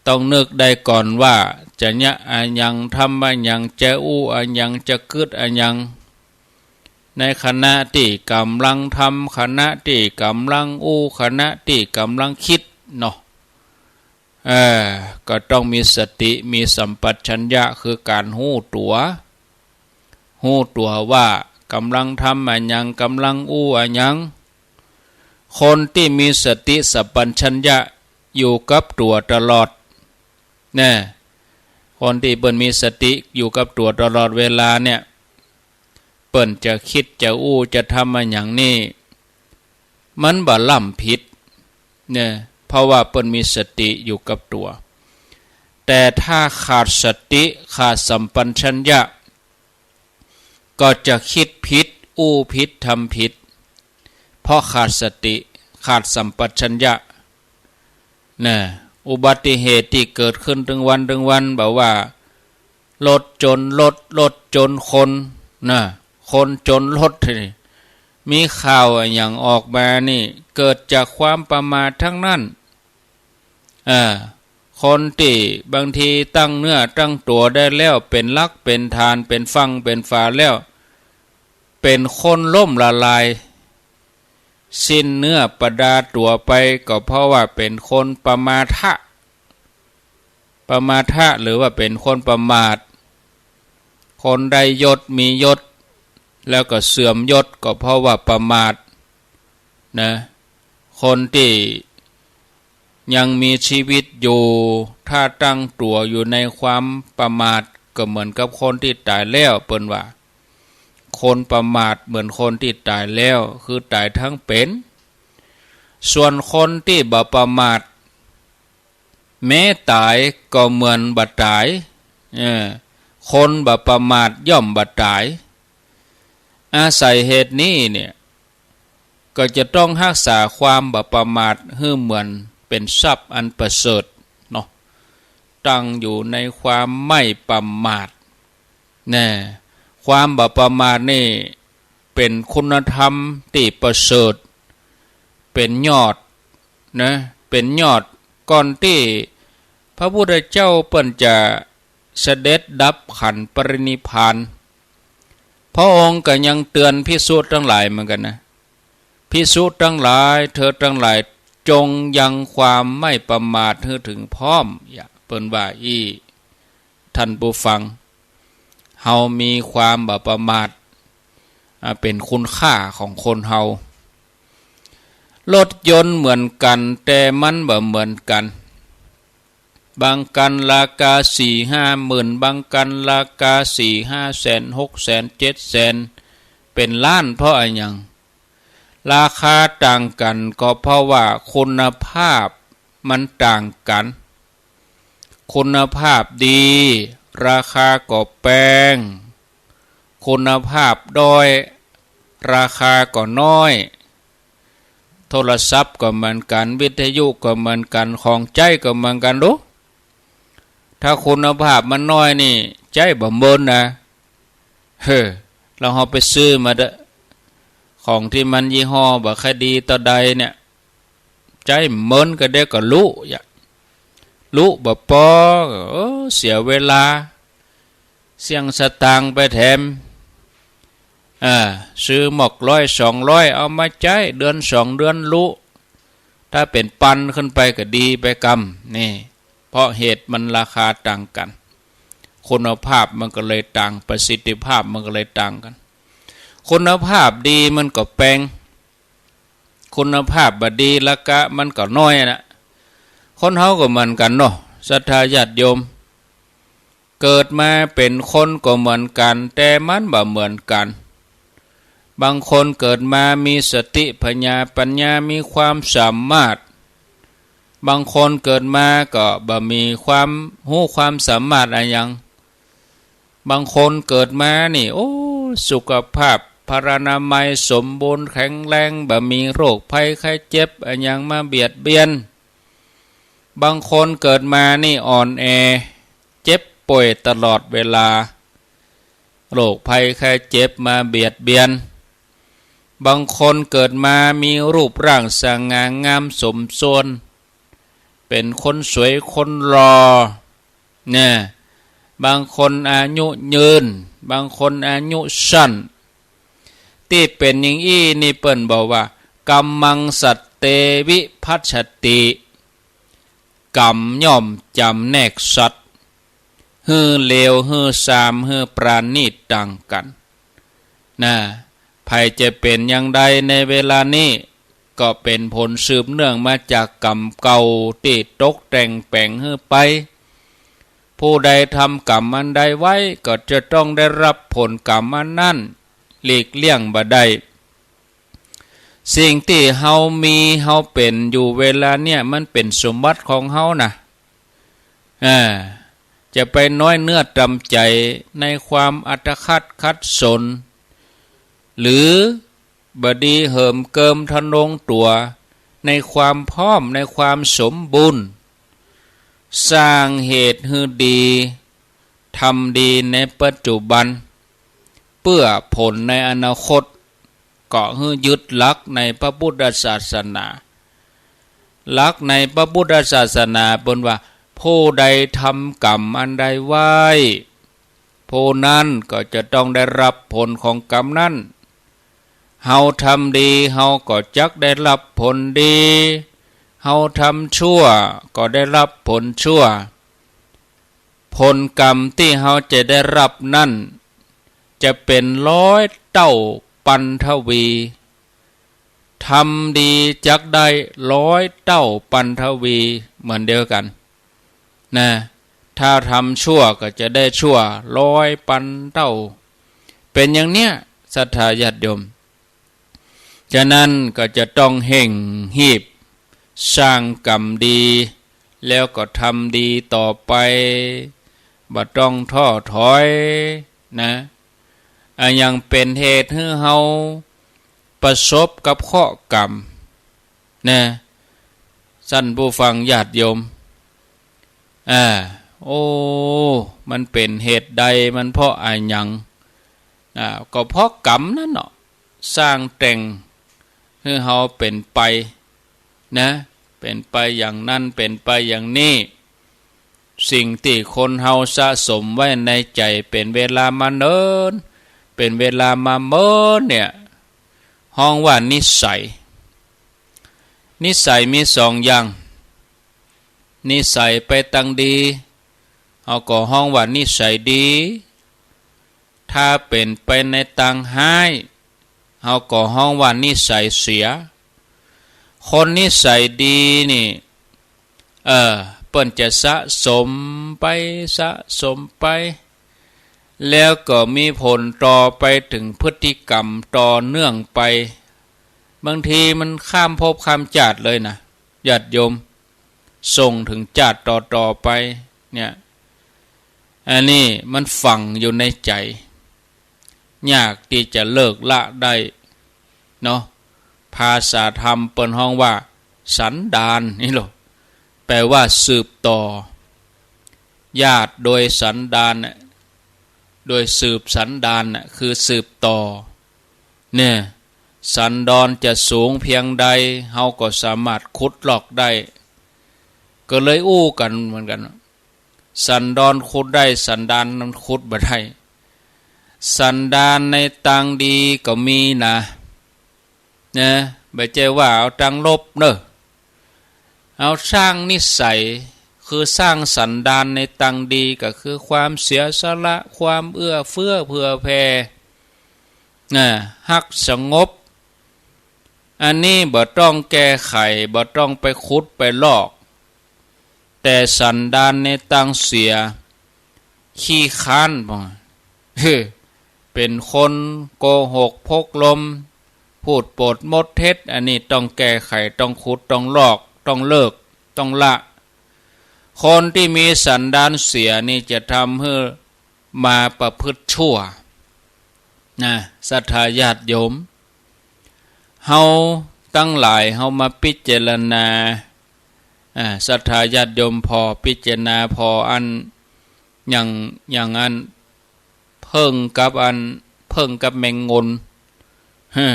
ต้องนึกได้ก่อนว่าจะเยียะอะหยัง ทำอะหยัง จะอู้อะหยัง จะกึ๊ดอะหยัง ในขณะตี้ก่ำลังทำ ขณะตี้ก่ำลังอู้ ขณะตี้ก่ำลังกึ๊ดเนาะ เออ ก็ต้องมีสติ มีสัมปชัญญะ คือก๋านฮู้ตั๋ว ฮู้ตั๋วว่าก่ำลังทำอะหยัง ก่ำลังอู้อะหยัง คนตี้มีสติสัมปชัญญะอยู่กับตั๋วตลอด แน่ คนตี้เปิ้นมีสติอยู่กับตั๋วตลอดเวลาเนี่ย เปิ้นจะกึ๊ด จะอู้ จะทำอะหยังนี่ มันบ่ล้ำผิด เนี่ย เพราะว่าเปิ้นมีสติอยู่กับตั๋ว แต่ถ้าขาดสติ ขาดสัมปชัญญะ ก็จะกึ๊ดผิด อู้ผิด ทำผิด เพราะขาดสติ ขาดสัมปชัญญะ น่ะ อุบัติเหตุตี้เกิดขึ้นตึงวันตึงวัน แบบว่ารถจนรถ รถจนคน น่ะ คนจนรถนี่ มีข่าวอะหยังออกมานี่ เกิดจากความประมาทตังนั้น อ่า คนตี้บางทีตั้งเนื้อตั้งตั๋วได้แล้ว เป๋นหลักเป๋นฐาน เป๋นฝั่งเป๋นฝาแล้ว เป๋นคนล้มละลาย สิ้นเนื้อประดาตั๋วไป ก็เพราะว่าเป๋นคนปะมาทะ ปะมาทะ หรือว่าเป๋นคนประมาท คนได้ยศมียศ แล้วก็เสื่อมยศ ก็เพราะว่าประมาท นะ คนตี้ยังมีชีวิตอยู่ ถ้าตั้งตั๋วอยู่ในความประมาท ก็เหมือนกับคนตี้ต๋ายแล้ว เปิ้นว่า คนประมาทเหมือนคนตี้ต๋ายแล้ว คือต๋ายตังเป๋น ส่วนคนตี้บ่ประมาท แม้ต๋ายก็เหมือนบ่ต๋าย เออ คนบ่ประมาทย่อมบ่ต๋าย อาศัยเหตุนี้เนี่ย ก็จะต้องฮักษาความบ่ประมาทหื้อเหมือนเป๋นทรัพย์อันประเสริฐเนาะ ตั้งอยู่ในความไม่ประมาท แน่ ความบ่ประมาทนี่เป๋นคุณธรรมตี้ประเสริฐ เป๋นยอด นะ เป๋นยอด ก่อนตี้พระพุทธเจ้าเปิ้นจะเสด็จดับขันธ์ปรินิพพาน พระองค์ก็ยังเตือนภิกษุตังหลายเหมือนกั๋นนะ ภิกษุตังหลาย เธอตังหลาย จงยังความไม่ประมาทหื้อเถิงพร้อม อย่า เปิ้นว่าอี้ ท่านผู้ฟัง เฮามีความบ่ประมาท อ่า เป๋นคุณค่าของคนเฮา รถยนต์เหมือนกั๋น แต่มันบ่เหมือนกั๋น บางคันราคาสี่ห้าหมื่น บางคันราคาสี่ห้าแสน หกแสน เจ็ดแสน เป๋นล้าน เพราะอะหยัง ราคาต่างกั๋น ก็เพราะว่าคุณภาพมันต่างกั๋น คุณภาพดี ราคาก็แปง คุณภาพด้อย ราคาก็น้อย โทรศัพท์ก็เหมือนกั๋น วิทยุก็เหมือนกั๋น ของใจ๊ก็เหมือนกั๋นดู ถ้าคุณภาพมันน้อยนี่ ใจ๊บ่เมินนะ เฮ้อ แล้วเฮาไปซื้อมาเต๊อะ ของตี้มันยี่ห้อบ่ค่อยดีเต้าใดเนี่ย ใจ๊เมินก็เดี๋ยวก็ลุ อย่า ลุบ่ปอ เออ เสียเวลา เสี้ยงสตางค์ไปแถม อ่า ซื้อหมวกร้อยสองร้อย เอามาใจ๊ เดือนสองเดือนลุ ถ้าเป๋นปันขึ้นไปก็ดีไปกำ นี่ เพราะเหตุมันราคาต่างกั๋น คุณภาพมันก็เลยต่าง ประสิทธิภาพมันก็เลยต่างกั๋น คุณภาพดีมันก็แปง คุณภาพบ่ดี ราคามันก็น้อยนะ คนเฮาก็เหมือนกั๋นเนาะ ศรัทธาญาติโยม เกิดมาเป๋นคนก็เหมือนกั๋น แต่มันบ่เหมือนกั๋น บางคนเกิดมามีสติปัญญา ปัญญามีความสามารถ บางคนเกิดมาก็บ่มีความฮู้ความสามารถอะหยัง บางคนเกิดมานี่ โอ้ สุขภาพพลานามัยสมบูรณ์แข็งแรง บ่มีโรคภัยไข้เจ็บอะหยังมาเบียดเบียน บางคนเกิดมานี่อ่อนแอ เจ็บป่วยตลอดเวลา โรคภัยไข้เจ็บมาเบียดเบียน บางคนเกิดมามีรูปร่างสง่างามสมส่วน เป๋นคนสวยคนหล่อ เนี่ย บางคนอายุยืน บางคนอายุสั้น ตี้เป๋นอย่างอี้นี่เปิ้นบอกว่า กัมมัง สัตเต วิภัชชติ กรรมย่อมจำแนกสัตว์ หื้อเลว หื้อซาม หื้อปราณีตต่างกั๋น นะ ใผจะเป๋นอย่างใดในเวลานี้ ก็เป๋นผลสืบเนื่องมาจากกรรมเก่าตี้ตกแต่งแป๋งหื้อไป ผู้ใดทำกรรมอันใดไว้ ก็จะต้องได้รับผลกรรมอันนั้น หลีกเลี่ยงบ่ได้ สิ่งตี้เฮามีเฮาเป๋นอยู่เวลาเนี่ย มันเป๋นสมบัติของเฮานะ อ่า จะไปน้อยเนื้อต่ำใจ๋ในความอัตคัดขัดสน หรือบ่ดีเหิมเกิมทะนงตั๋วในความพร้อม ในความสมบูรณ์ สร้างเหตุหื้อดี ทำดีในปัจจุบัน เปื้อผลในอนาคต ก็หื้อยึดหลักในพระพุทธศาสนา หลักในพระพุทธศาสนาเปิ้นว่า ผู้ใดทำกรรมอันใดไว้ ผู้นั้นก็จะต้องได้รับผลของกรรมนั้น เฮาทำดี เฮาก็จักได้รับผลดี เฮาทำชั่วก็ได้รับผลชั่ว ผลกรรมตี้เฮาจะได้รับนั้น จะเป๋นร้อยเต้าปันทวี ทำดีจักได้ร้อยเต้าปันทวีเหมือนเดียวกั๋น นะ ถ้าทำชั่วก็จะได้ชั่วร้อยปันเต้า เป๋นอย่างเนี้ย ศรัทธาญาติโยม ฉะนั้นก็จะต้องเฮ่งฮีบสร้างกรรมดี แล้วก็ทำดีต่อไป บ่ต้องท้อถอยนะ อะหยังเป๋นเหตุหื้อเฮาประสบกับเคราะห์กรรม นะ ท่านผู้ฟังญาติโยม อ่า โอ้ มันเป๋นเหตุใด มันเพราะอะหยัง อ่า ก็เพราะกรรมนั้นเนาะ สร้างแต่งหื้อเฮาเป๋นไปนะ เป๋นไปอย่างนั้น เป๋นไปอย่างนี้ สิ่งตี้คนเฮาสะสมไว้ในใจ๋เป๋นเวลามาเนิ่น เป๋นเวลามาเมินเนี่ย ฮ้องว่านิสัย นิสัยมีสองอย่าง นิสัยไปตางดี เฮาก็ฮ้องว่านิสัยดี ถ้าเป๋นไปในตางฮ้าย เฮาก็ฮ้องว่านิสัยเสีย คนนิสัยดีนี่ เออ เปิ้นจะสะสมไป สะสมไป แล้วก็มีผลต่อไปเถิงพฤติกรรมต่อเนื่องไป บางทีมันข้ามภพข้ามจาติเลยนะ ญาติโยม ส่งเถิงจาติต่อๆ ไป เนี่ย อันนี้มันฝังอยู่ในใจ๋ ยากตี้จะเลิกละได้เนาะ ภาษาธรรมเปิ้นฮ้องว่าสันดานนี่โล แปลว่าสืบต่อ ญาติโดยสันดานน่ะ โดยสืบสันดานน่ะ คือสืบต่อ เนี่ย สันดานจะสูงเพียงใด เฮาก็สามารถขุดลอกได้ ก็เลยอู้กั๋นเหมือนกั๋น สันดานขุดได้ สันดานนั้นขุดบ่ได้ สันดานในตางดีก็มีนะ นะ บ่ใจ้ว่าเอาตางลบเน่อ เอาสร้างนิสัย คือสร้างสันดานในตางดี ก็คือความเสียสละ ความเอื้อเฟื้อเผื่อแผ่ นะ ฮักสงบ อันนี้บ่ต้องแก้ไข บ่ต้องไปขุดไปลอก แต่สันดานในตางเสีย ขี้คร้าน เป๋นคนโกหกพกลม พูดปดมดเท็จ อันนี้ต้องแก้ไข ต้องขุด ต้องลอก ต้องเลิก ต้องละ คนตี้มีสันดานเสียนี่จะทำหื้อมาประพฤติชั่ว นะ ศรัทธาญาติโยม เฮาตังหลาย เฮามาพิจารณา อ่า ศรัทธาญาติโยมผ่อพิจารณาผ่ออัน อย่าง อย่างอัน เผิ้งกับอัน เผิ้งกับแมงงน ฮะ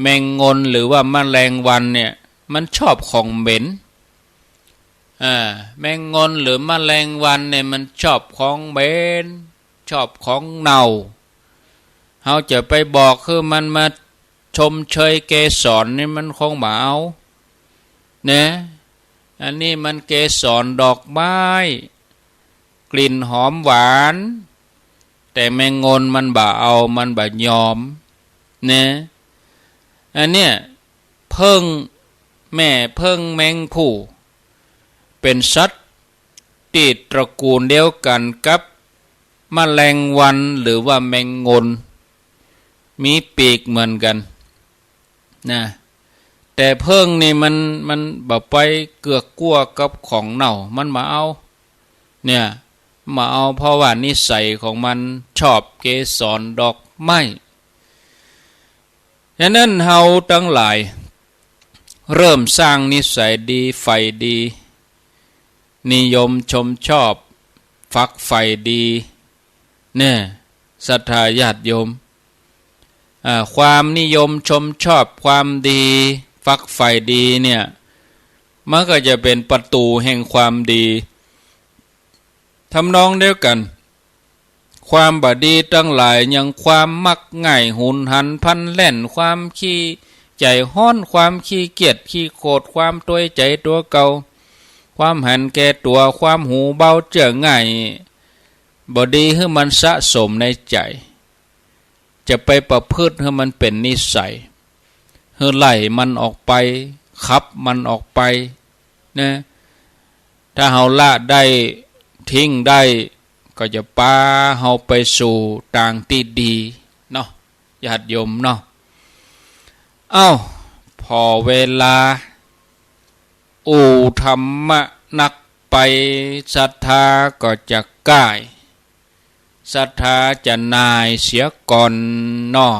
แมงงนหรือว่าแมลงวันเนี่ย มันชอบของเหม็น อ่า แมงงนหรือแมลงวันเนี่ยมันชอบของเหม็น ชอบของเน่า เฮาจะไปบอกหื้อมันมาชมเชยเกสรนี่มันคงบ่เอา นะ อันนี้มันเกสรดอกไม้ กลิ่นหอมหวาน แต่แมงงนมันบ่เอา มันบ่ยอม นะ อันเนี้ย เผิ้ง แม่เผิ้งแมงผู้ เป๋นสัตว์ตี้ตระกูลเดียวกั๋นกับแมลงวันหรือว่าแมงงน มีปีกเหมือนกั๋น นะ แต่เผิ้งนี่มัน มันบ่ไปเกือกกั๊วกับของเน่า มันบ่เอา เนี่ย บ่เอา เพราะว่านิสัยของมันชอบเกสรดอกไม้ ฉะนั้นเฮาตังหลาย เริ่มสร้างนิสัยดี ใฝ่ดี นิยมชมชอบ ฝักใฝ่ดี เนี่ย ศรัทธาญาติโยม อ่า ความนิยมชมชอบ ความดี ฝักใฝ่ดีเนี่ย มันก็จะเป๋นประตู๋แห่งความดี ทำนองเดียวกั๋น ความบ่ดีตังหลาย อย่างความมักง่าย หุนหันพลันแล่น ความขี้ใจ๋ฮ้อน ความขี้เกียจ ขี้โขด ความตวยใจ๋ตั๋วเก่า ความหันแก่ตั๋ว ความหูเบาเจื้อง่าย บ่ดีหื้อมันสะสมในใจ๋ จะไปประพฤติหื้อมันเป๋นนิสัย หื้อไล่มันออกไป ขับมันออกไป นะ ถ้าเฮาละได้ ทิ้งได้ ก็จะปาเฮาไปสู่ตางตี้ดีเนาะ ญาติโยมเนาะ เอ้า ผ่อเวลา อู้ธรรมะนักไป ศรัทธาก็จะก้าย ศรัทธาจะหน่ายเสียก่อนเนาะ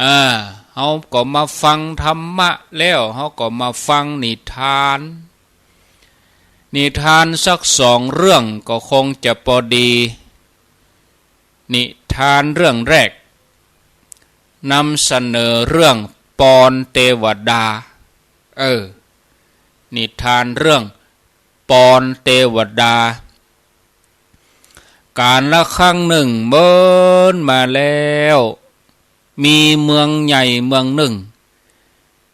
อ่า เฮาก็มาฟังธรรมะแล้ว เฮาก็มาฟังนิทาน นิทานสักสองเรื่องก็คงจะปอดี นิทานเรื่องแรก นำเสนอเรื่องปอนเตวดา เออ นิทานเรื่องปอนเตวดา กาลครั้งหนึ่งเมินมาแล้ว มีเมืองใหญ่เมืองหนึ่ง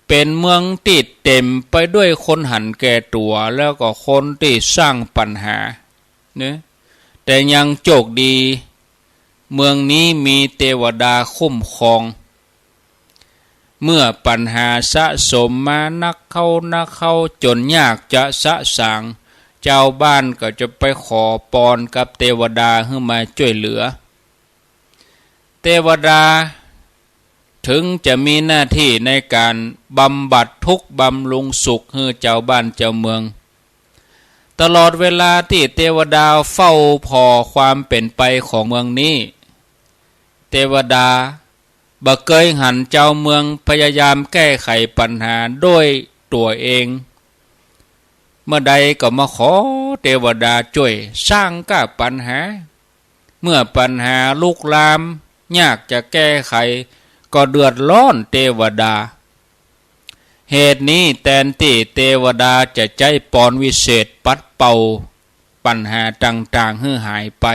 เป๋นเมืองตี้เต๋มไปด้วยคนหันแก่ตั๋ว แล้วก็คนตี้สร้างปัญหา เนอะ แต่ยังโจคดี เมืองนี้มีเตวดาคุ้มครอง เมื่อปัญหาสะสมมานักเข้านักเข้า จ๋นยากจะสะสาง จาวบ้านก็จะไปขอปอนกับเตวดาหื้อมาจ้วยเหลือ เตวดาเถิงจะมีหน้าตี้ในก๋านบำบัดทุกข์บำรุงสุขหื้อจาวบ้านจาวเมือง ตลอดเวลาตี้เตวดาเฝ้าผ่อความเป๋นไปของเมืองนี้ เตวดาบ่เกยหันจาวเมืองพยายามแก้ไขปัญหาด้วยตั๋วเอง เมื่อใดก็มาขอเตวดาจ้วยสร้างก้าปัญหา เมื่อปัญหาลุกลามยากจะแก้ไข ก็เดือดร้อนเตวดา เหตุนี้แตนตี้เตวดาจะใจ๊ปอนวิเศษปัดเป่าปัญหาต่างๆ หื้อหายไป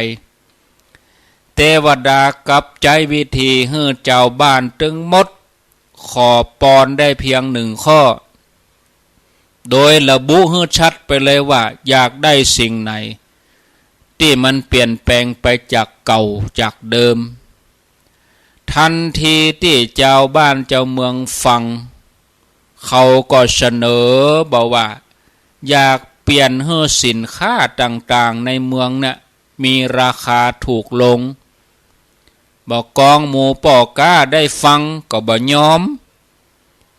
เตวดากลับใจ๊วิธีหื้อจาวบ้านตึงหมด ขอปอนได้เพียงหนึ่งข้อ โดยระบุหื้อชัดไปเลยว่าอยากได้สิ่งไหน ตี้มันเปลี่ยนแปลงไปจากเก่าจากเดิม ทันทีตี้จาวบ้านจาวเมืองฟัง เขาก็เสนอบอกว่า อยากเปลี่ยนหื้อสินค้าต่างๆ ในเมืองเนี่ย มีราคาถูกลง บ่กองหมู่ป้อก๊าได้ฟังก็บ่ยอม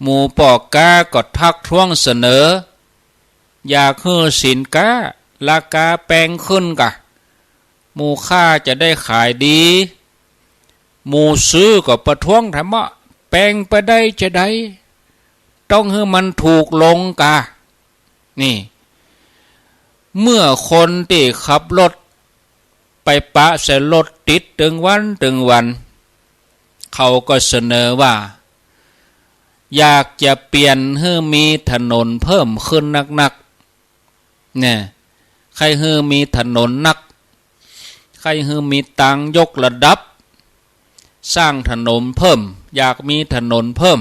หมู่ป้อก๊าก็ทักท้วงเสนอ อยากหื้อสินค้าราคาแปงขึ้นก่ะ หมู่ข้าจะได้ขายดี หมู่ซื้อก็ประท้วงถามว่า แปงไปได้จาใด ต้องหื้อมันถูกลงก่ะ นี่ เมื่อคนตี้ขับรถไปปะใส่รถติดตึงวันตึงวัน เขาก็เสนอว่า อยากจะเปลี่ยนหื้อมีถนนเพิ่มขึ้นนักๆ เนี่ย ใค่หื้อมีถนนนัก ใค่หื้อมีตางยกระดับ สร้างถนนเพิ่ม อยากมีถนนเพิ่ม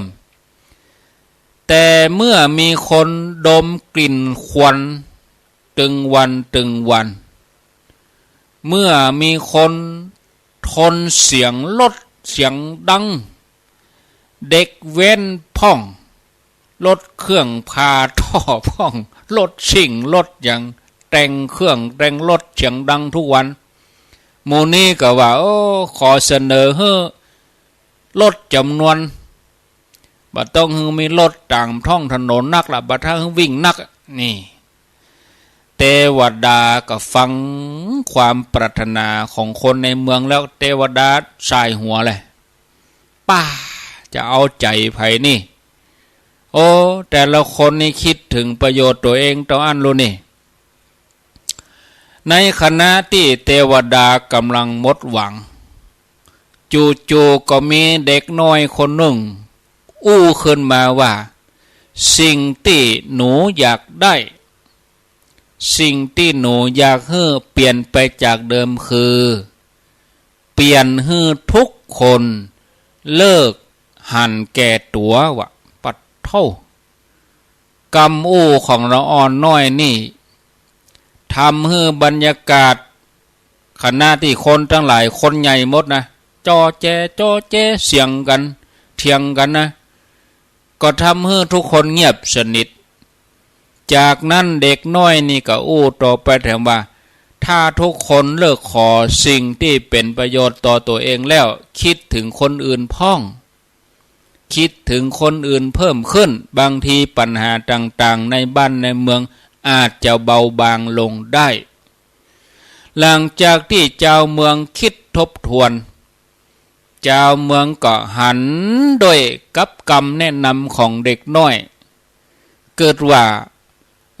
แต่เมื่อมีคนดมกลิ่นควันตึงวันตึงวัน เมื่อมีคนทนเสียงรถเสียงดัง เด็กแว้นพ่อง รถเครื่องผ่าท่อพ่อง รถซิ่งรถหยัง แต่งเครื่องแต่งรถเสียงดังทุกวัน หมู่นี้ก็ว่า โอ้ ขอเสนอหื้อลดจ๋ำนวน บ่ต้องหื้อมีรถต๋ามท้องถนนนักละ บ่ต้องหื้อวิ่งนัก นี่ เตวดาก็ฟังความปรารถนาของคนในเมืองแล้ว เตวดาส่ายหัวเลย ป้า จะเอาใจ๋ใผนี่ โอ้ แต่ละคนนี่กึ๊ดเถิงประโยชน์ตั๋วเองเต้าอั้นลูนี่ ในขณะตี้เตวดาก่ำลังหมดหวัง จู่ๆ ก็มีเด็กน้อยคนนึ่ง อู้ขึ้นมาว่า สิ่งตี้หนูอยากได้ สิ่งตี้หนูอยากหื้อเปลี่ยนไปจากเดิมคือ เปลี่ยนหื้อทุกคนเลิกหันแก่ตั๋ววะ ปัดโธ่ กำอู้ของละอ่อนน้อยนี่ ทำหื้อบรรยากาศ ขณะตี้คนตังหลาย คนใหญ่หมดนะ จอแจ จอแจ เสียงกั๋น เถียงกั๋นนะ ก็ทำหื้อทุกคนเงียบสนิท จากนั้นเด็กน้อยนี่ก็อู้ต่อไปแถมว่า ถ้าทุกคนเลิกขอสิ่งตี้เป๋นประโยชน์ต่อตั๋วเองแล้ว กึ๊ดเถิงคนอื่นพ่อง กึ๊ดเถิงคนอื่นเพิ่มขึ้น บางทีปัญหาต่างๆ ในบ้านในเมืองอาจจะเบาบางลงได้ หลังจากตี้จาวเมืองกึ๊ดทบทวน จาวเมืองก็หันด้วยกับกำแนะนำของเด็กน้อย กึ๊ดว่า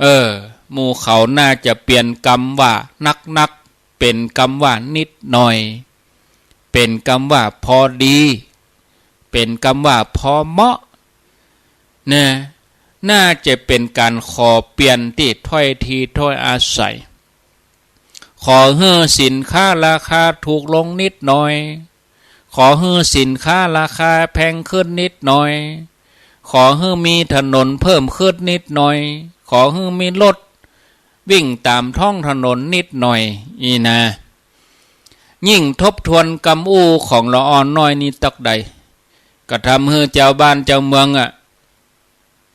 เออ หมู่เขาน่าจะเปลี่ยนกำว่านักๆ เป๋นกำว่านิดหน่อย เป๋นกำว่าพอดี เป๋นกำว่าพอเหมาะ นะ น่าจะเป๋นก๋านขอเปลี่ยนตี้ถ้อยทีถ้อยอาศัย ขอหื้อสินค้าราคาถูกลงนิดหน่อย ขอหื้อสินค้าราคาแพงขึ้นนิดหน่อย ขอหื้อมีถนนเพิ่มขึ้นนิดหน่อย ขอหื้อมีรถวิ่งต๋ามท้องถนนนิดหน่อย อี้นะ ยิ่งทบทวนกำอู้ของละอ่อนน้อยนี้ตักใด ก็ทำหื้อจาวบ้านจาวเมืองอะ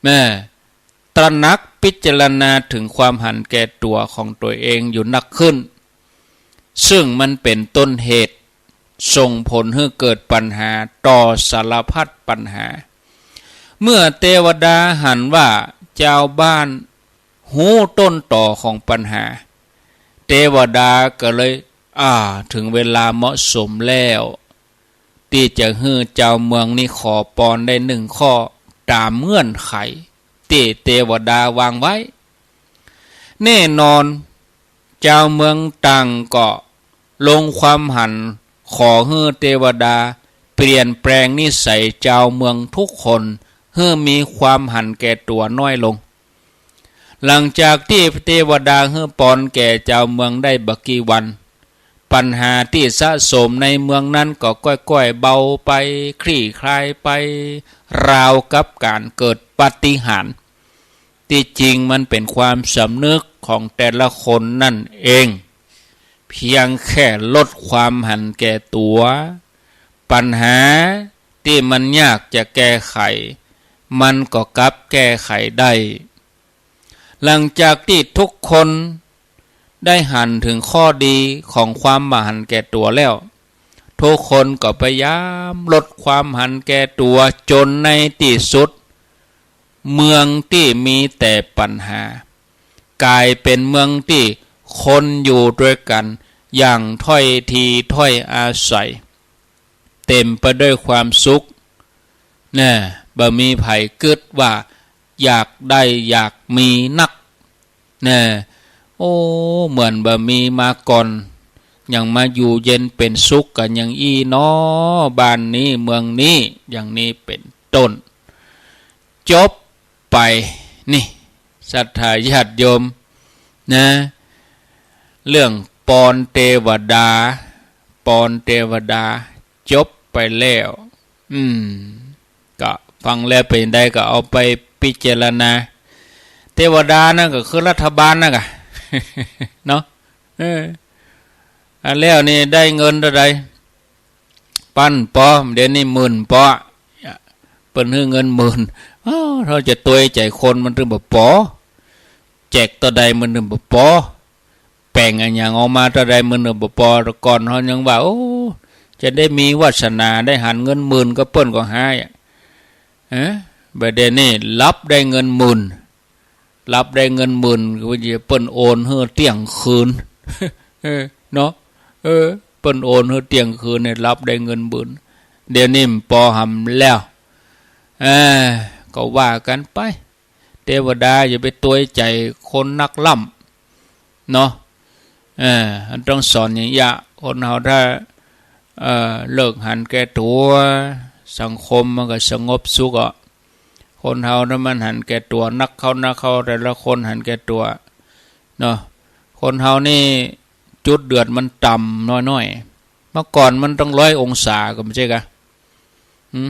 แม่ ตระหนักพิจารณาเถิงความหันแก่ตั๋วของตั๋วเองอยู่นักขึ้น ซึ่งมันเป๋นต้นเหตุ ส่งผลหื้อเกิดปัญหาต่อสารพัดปัญหา เมื่อเตวดาหันว่าจาวบ้านฮู้ต้นต๋อของปัญหา เตวดาก็เลย อ่า เถิงเวลาเหมาะสมแล้ว ตี้จะหื้อจาวเมืองนี้ขอปอนได้นึ่งข้อต๋ามเงื่อนไขตี้เตวดาวางไว้ แน่นอน จาวเมืองต่างก็ลงความหันขอหื้อเตวดาเปลี่ยนแปลงนิสัยจาวเมืองทุกคน หื้อมีความหันแก่ตั๋วน้อยลง หลังจากตี้เตวดาหื้อปอนแก่จาวเมืองได้บ่กี่วัน ปัญหาตี้สะสมในเมืองนั้นก็ก้อยๆ เบาไป คลี่คลายไป ราวกับก๋านเกิดปาฏิหาริย์ ตี้จริงมันเป๋นความสำนึกของแต่ละคนนั่นเอง เพียงแค่ลดความหันแก่ตั๋ว ปัญหาตี้มันยากจะแก้ไข มันก็กลับแก้ไขได้ หลังจากตี้ทุกคนได้หันเถิงข้อดีของความบ่หันแก่ตั๋วแล้ว ทุกคนก็พยายามลดความหันแก่ตั๋ว จ๋นในตี้สุด เมืองตี้มีแต่ปัญหา ก๋ายเป๋นเมืองตี้คนอยู่ตวยกั๋นอย่างถ้อยทีถ้อยอาศัย เต๋มไปตวยความสุข แน่ บ่มีใผกึ๊ดว่าอยากได้อยากมีนัก แน่ โอ้ เหมือนบ่มีมาก่อน ยังมาอยู่เย็นเป๋นสุขกั๋นอย่างอี้น้อ บ้านนี้เมืองนี้ อย่างนี้เป๋นต้น จบไป นี่ ศรัทธาญาติโยม นะ เรื่องปอนเตวดา ปอนเตวดา จบไปแล้ว อืม ก็ฟังแล้วเป๋นใดก็เอาไปพิจารณา เตวดานั่นก็คือรัฐบาลนั่นกะ เนาะ เออ อันแล้วนี่ได้เงินเต้าใด ปันปอ เดี๋ยวนี้หมื่นปอ เปิ้นหื้อเงินหมื่น อ้าว เฮาจะตวยใจ๋คนมันตึงบ่ปอ แจกเต้าใดมันตึงบ่ปอ แป่งอะหยังออกมาเต้าใดมันตึงบ่ปอ แต่ก่อนเฮายังว่า โอ้ จะได้มีวาสนาได้หันเงินหมื่นก็เปิ้นก็หายอะ เออ บ่าเดี๋ยวนี้รับได้เงินหมื่น รับได้เงินหมื่น คือว่าจะเปิ้นโอนหื้อเตี้ยงคืน เออ เนาะ เออ เปิ้นโอนหื้อเตี้ยงคืนเนี่ย รับได้เงินหมื่น เดี๋ยวนี้มันปอหำแล้ว เออ ก็ว่ากั๋นไป เตวดาอย่าไปตวยใจ๋คนนักล้ำ เนาะ เออ มันต้องสอนอย่างเยียะ คนเฮาถ้า เอ่อ เลิกหันแก่ตั๋ว สังคมมันก็สงบสุขอ่ะ คนเฮาถ้ามันหันแก่ตั๋วนักเข้านักเข้า แต่ละคนหันแก่ตั๋ว เนาะ คนเฮานี่จุดเดือดมันต่ำน้อยๆ เมื่อก่อนมันต้องร้อยองศาก็บ่ใจ้กะ หืม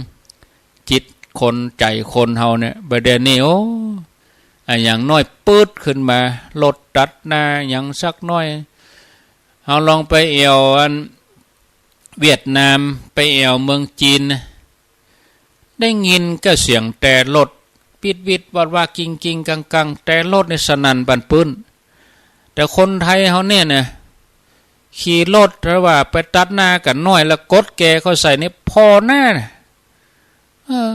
จิตคนใจ๋คนเฮาเนี่ย บ่าเดี๋ยวนี้ โอ้ อะหยังน้อยปื๊ดขึ้นมา รถตัดหน้าหยังสักหน้อย เฮาลองไปแอ่วอันเวียดนาม ไปแอ่วเมืองจีนนะ ได้ยินก็เสียงแตรรถ วิดวิดวัดวา กิงกิงกังกัง แตรรถนี่สนั่นปั่นปื้น แต่คนไทยเฮาเนี่ยนะ ขี่รถถ้าว่าไปตัดหน้ากั๋นหน้อยแล้วกดแกเข้าใส่นี่ผ่อหน้านะ เออ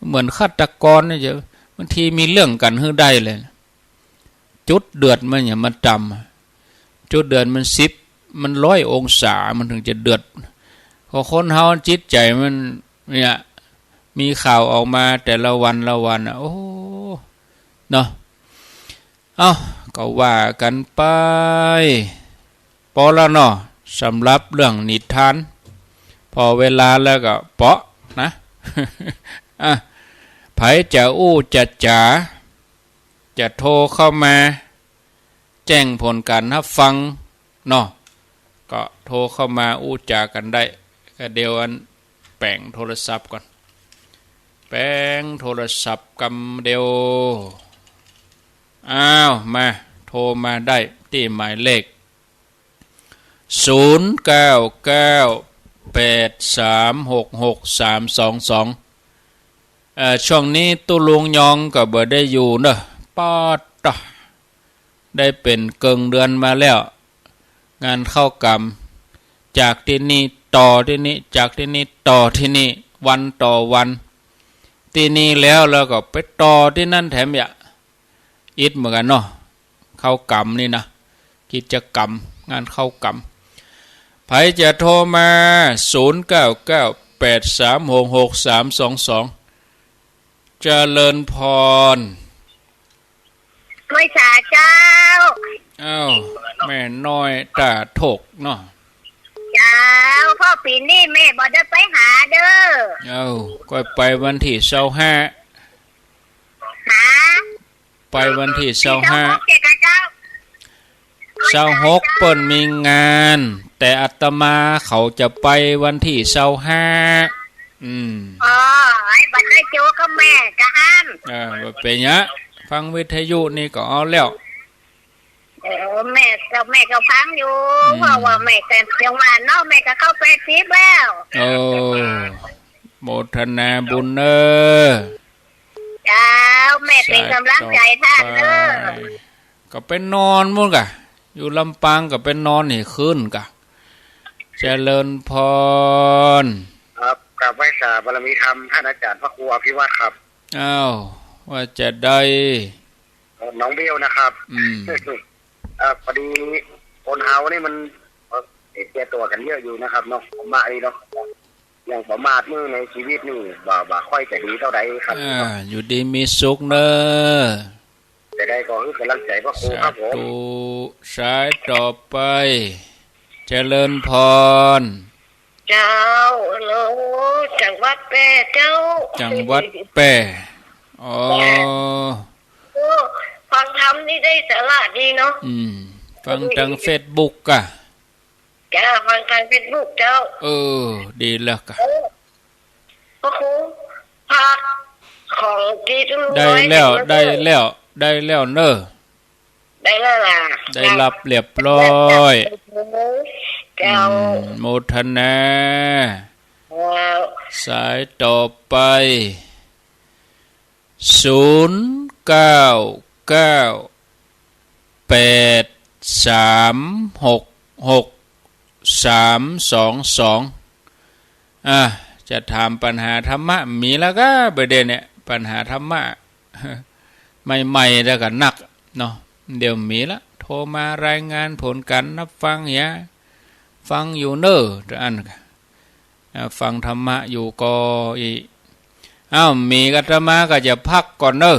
เหมือนฆาตกรเนี่ย จะ บางทีมีเรื่องกั๋นหื้อได้เลย จุดเดือดมันเนี่ยมันต่ำ จุดเดือดมันสิบ มันร้อยองศามันถึงจะเดือด พอคนเฮาจิตใจ๋มันเนี่ย มีข่าวออกมาแต่ละวันละวันอ่ะ โอ้ เนาะ เอ้า ก็ว่ากั๋นไป ปอละเนาะ สำหรับเรื่องนิทาน ปอเวลาแล้วก็ปอนะ อ่ะ ใผจะอู้จะจ๋า จะโทรเข้ามา แจ้งผลก๋านฮับฟังเนาะ ก็โทรเข้ามาอู้จ๋ากั๋นได้ ก็เดี๋ยวอันแป๋งโทรศัพท์ก่อน แป๋งโทรศัพท์กำเดียว อ้าว มา โทรมาได้ตี้หมายเลข ศูนย์เก้าเก้า แปดสามหกหก สามสองสอง เอ่อ ช่วงนี้ตุ๊ลุงยองก็บ่ได้อยู่เนาะ ป๊อดต๊ะ ได้เป๋นเกิ่งเดือนมาแล้ว งานเข้ากรรม จากตี้นี่ต่อตี้นี่ จากตี้นี่ต่อตี้นี่ วันต่อวัน ตี้นี่แล้ว แล้วก็ไปต่อตี้นั่นแถมเยียะ อิดเหมือนกั๋นเนาะ เข้ากรรมนี่นะ กิจกรรม งานเข้ากรรม ใผจะโทรมา ศูนย์เก้าเก้า แปดสามหกหก สามสองสอง เจริญพร ไหว้สาเจ้า อ้าว แม่น้อยต๋าถกเนาะ เจ้า เพราะปี๋นี้แม่บ่ได้ไปหาเน่อ อ้าว ก็ไปวันตี้ซาวห้า หา ไปวันตี้ซาวห้า ซาวหกเจ้า ซาวหกเปิ้นมีงาน แต่อาตมาเขาจะไปวันตี้ซาวห้า อืม อ๋อ ไอ้บ่ได้โจ้กับแม่กะอั้น เออ บ่เป๋นหยัง ฟังวิทยุนี่ก็เอาแล้ว เออ แม่ก็ แม่ก็ฟังอยู่ อืม เพราะว่าแม่ก็ยังว่าเนาะ แม่ก็เข้าแปดสิบแล้ว โอ้ โมทนาบุญเน่อ เจ้า แม่เป๋นก๋ำลังใจ๋ต้านเน่อ สายต่อไป ก็ไปนอนปู๊นก่ะ อยู่ลำปางก็ไปนอนหื้อคืนก่ะ เจริญพร ครับ กราบไหว้สาบารมีธรรมท่านอาจารย์พระครูอภิวัฒน์ครับ อ้าว ว่าจะได้ เอ่อ น้องเบลนะครับ อืม เอ่อ พอดีคนเฮานี่มัน เอ่อ เห็นแก่ตั๋วกั๋นเยอะอยู่นะครับเนาะ ประมาทนี่เนาะ อย่างประมาทนี่ในชีวิตนี่ บ่ บ่ค่อยจะดีเต้าใดครับ อ่า อยู่ดีมีสุขเน่อ จะได้ก็หื้อกำลังใจ๋พระครูครับผม สาธุ สายต่อไป เจริญพร เจ้า ฮัลโหล จังหวัดแป้เจ้า จังหวัดแป้ อ๋อ โอ้ ฟังธรรมนี่ได้สาระดีเนาะ อืม ฟังตางเฟซบุ๊กก่ะ จ้า ฟังตางเฟซบุ๊กเจ้า เออ ดีแล้วก่ะ เออ พระครู พระของตี้ตุ้ม ได้แล้ว ได้แล้ว ได้แล้วเน่อ ได้แล้วล่ะ ได้รับเรียบร้อย เจ้า อืม โมทนา เจ้า สายต่อไป ศูนย์เก้าเก้า แปดสามหกหก สามสองสอง อ่ะ จะถามปัญหาธรรมะ มีแล้วก่ะ บ่าเดี่ยวเนี่ย ปัญหาธรรมะ ใหม่ๆ แล้วก็นักเนาะ เดี๋ยวมีละ โทรมารายงานผลก๋านฮับฟังเหีย ฟังอยู่เน่อ แต่อั้นก่ะ อ่า ฟังธรรมะอยู่ก่ออี้ อ้าว มี อาตมาก็จะพักก่อนเน่อ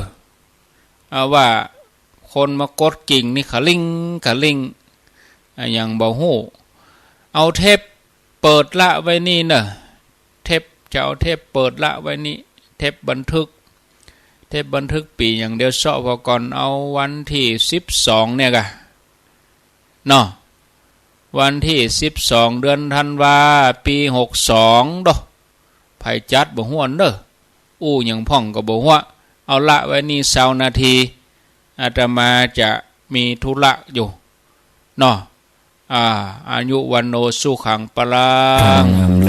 เอาว่าคนมากดกิ่งนี่ขะลิ่งขะลิ่ง อ่า ยังบ่ฮู้ เอาเทปเปิดละไว้นี่เน่อ เทป จะเอาเทปเปิดละไว้นี่ เทปบันทึก เทปบันทึกปี๋หยัง เดี๋ยวเซาะผ่อก่อน เอาวันตี้สิบสองเนี่ยก่ะ เนาะ วันตี้สิบสอง เดือนธันวา ปี๋หกสอง โด ใผจัดบ่ฮู้เน่อ อู้หยังพ่องก็บ่ฮู้ เอาละไว้นี่ซาวนาที อาตมาจะมีธุระอยู่ เนาะ อ่า อายุ วัณโณ สุขัง พลัง การงาน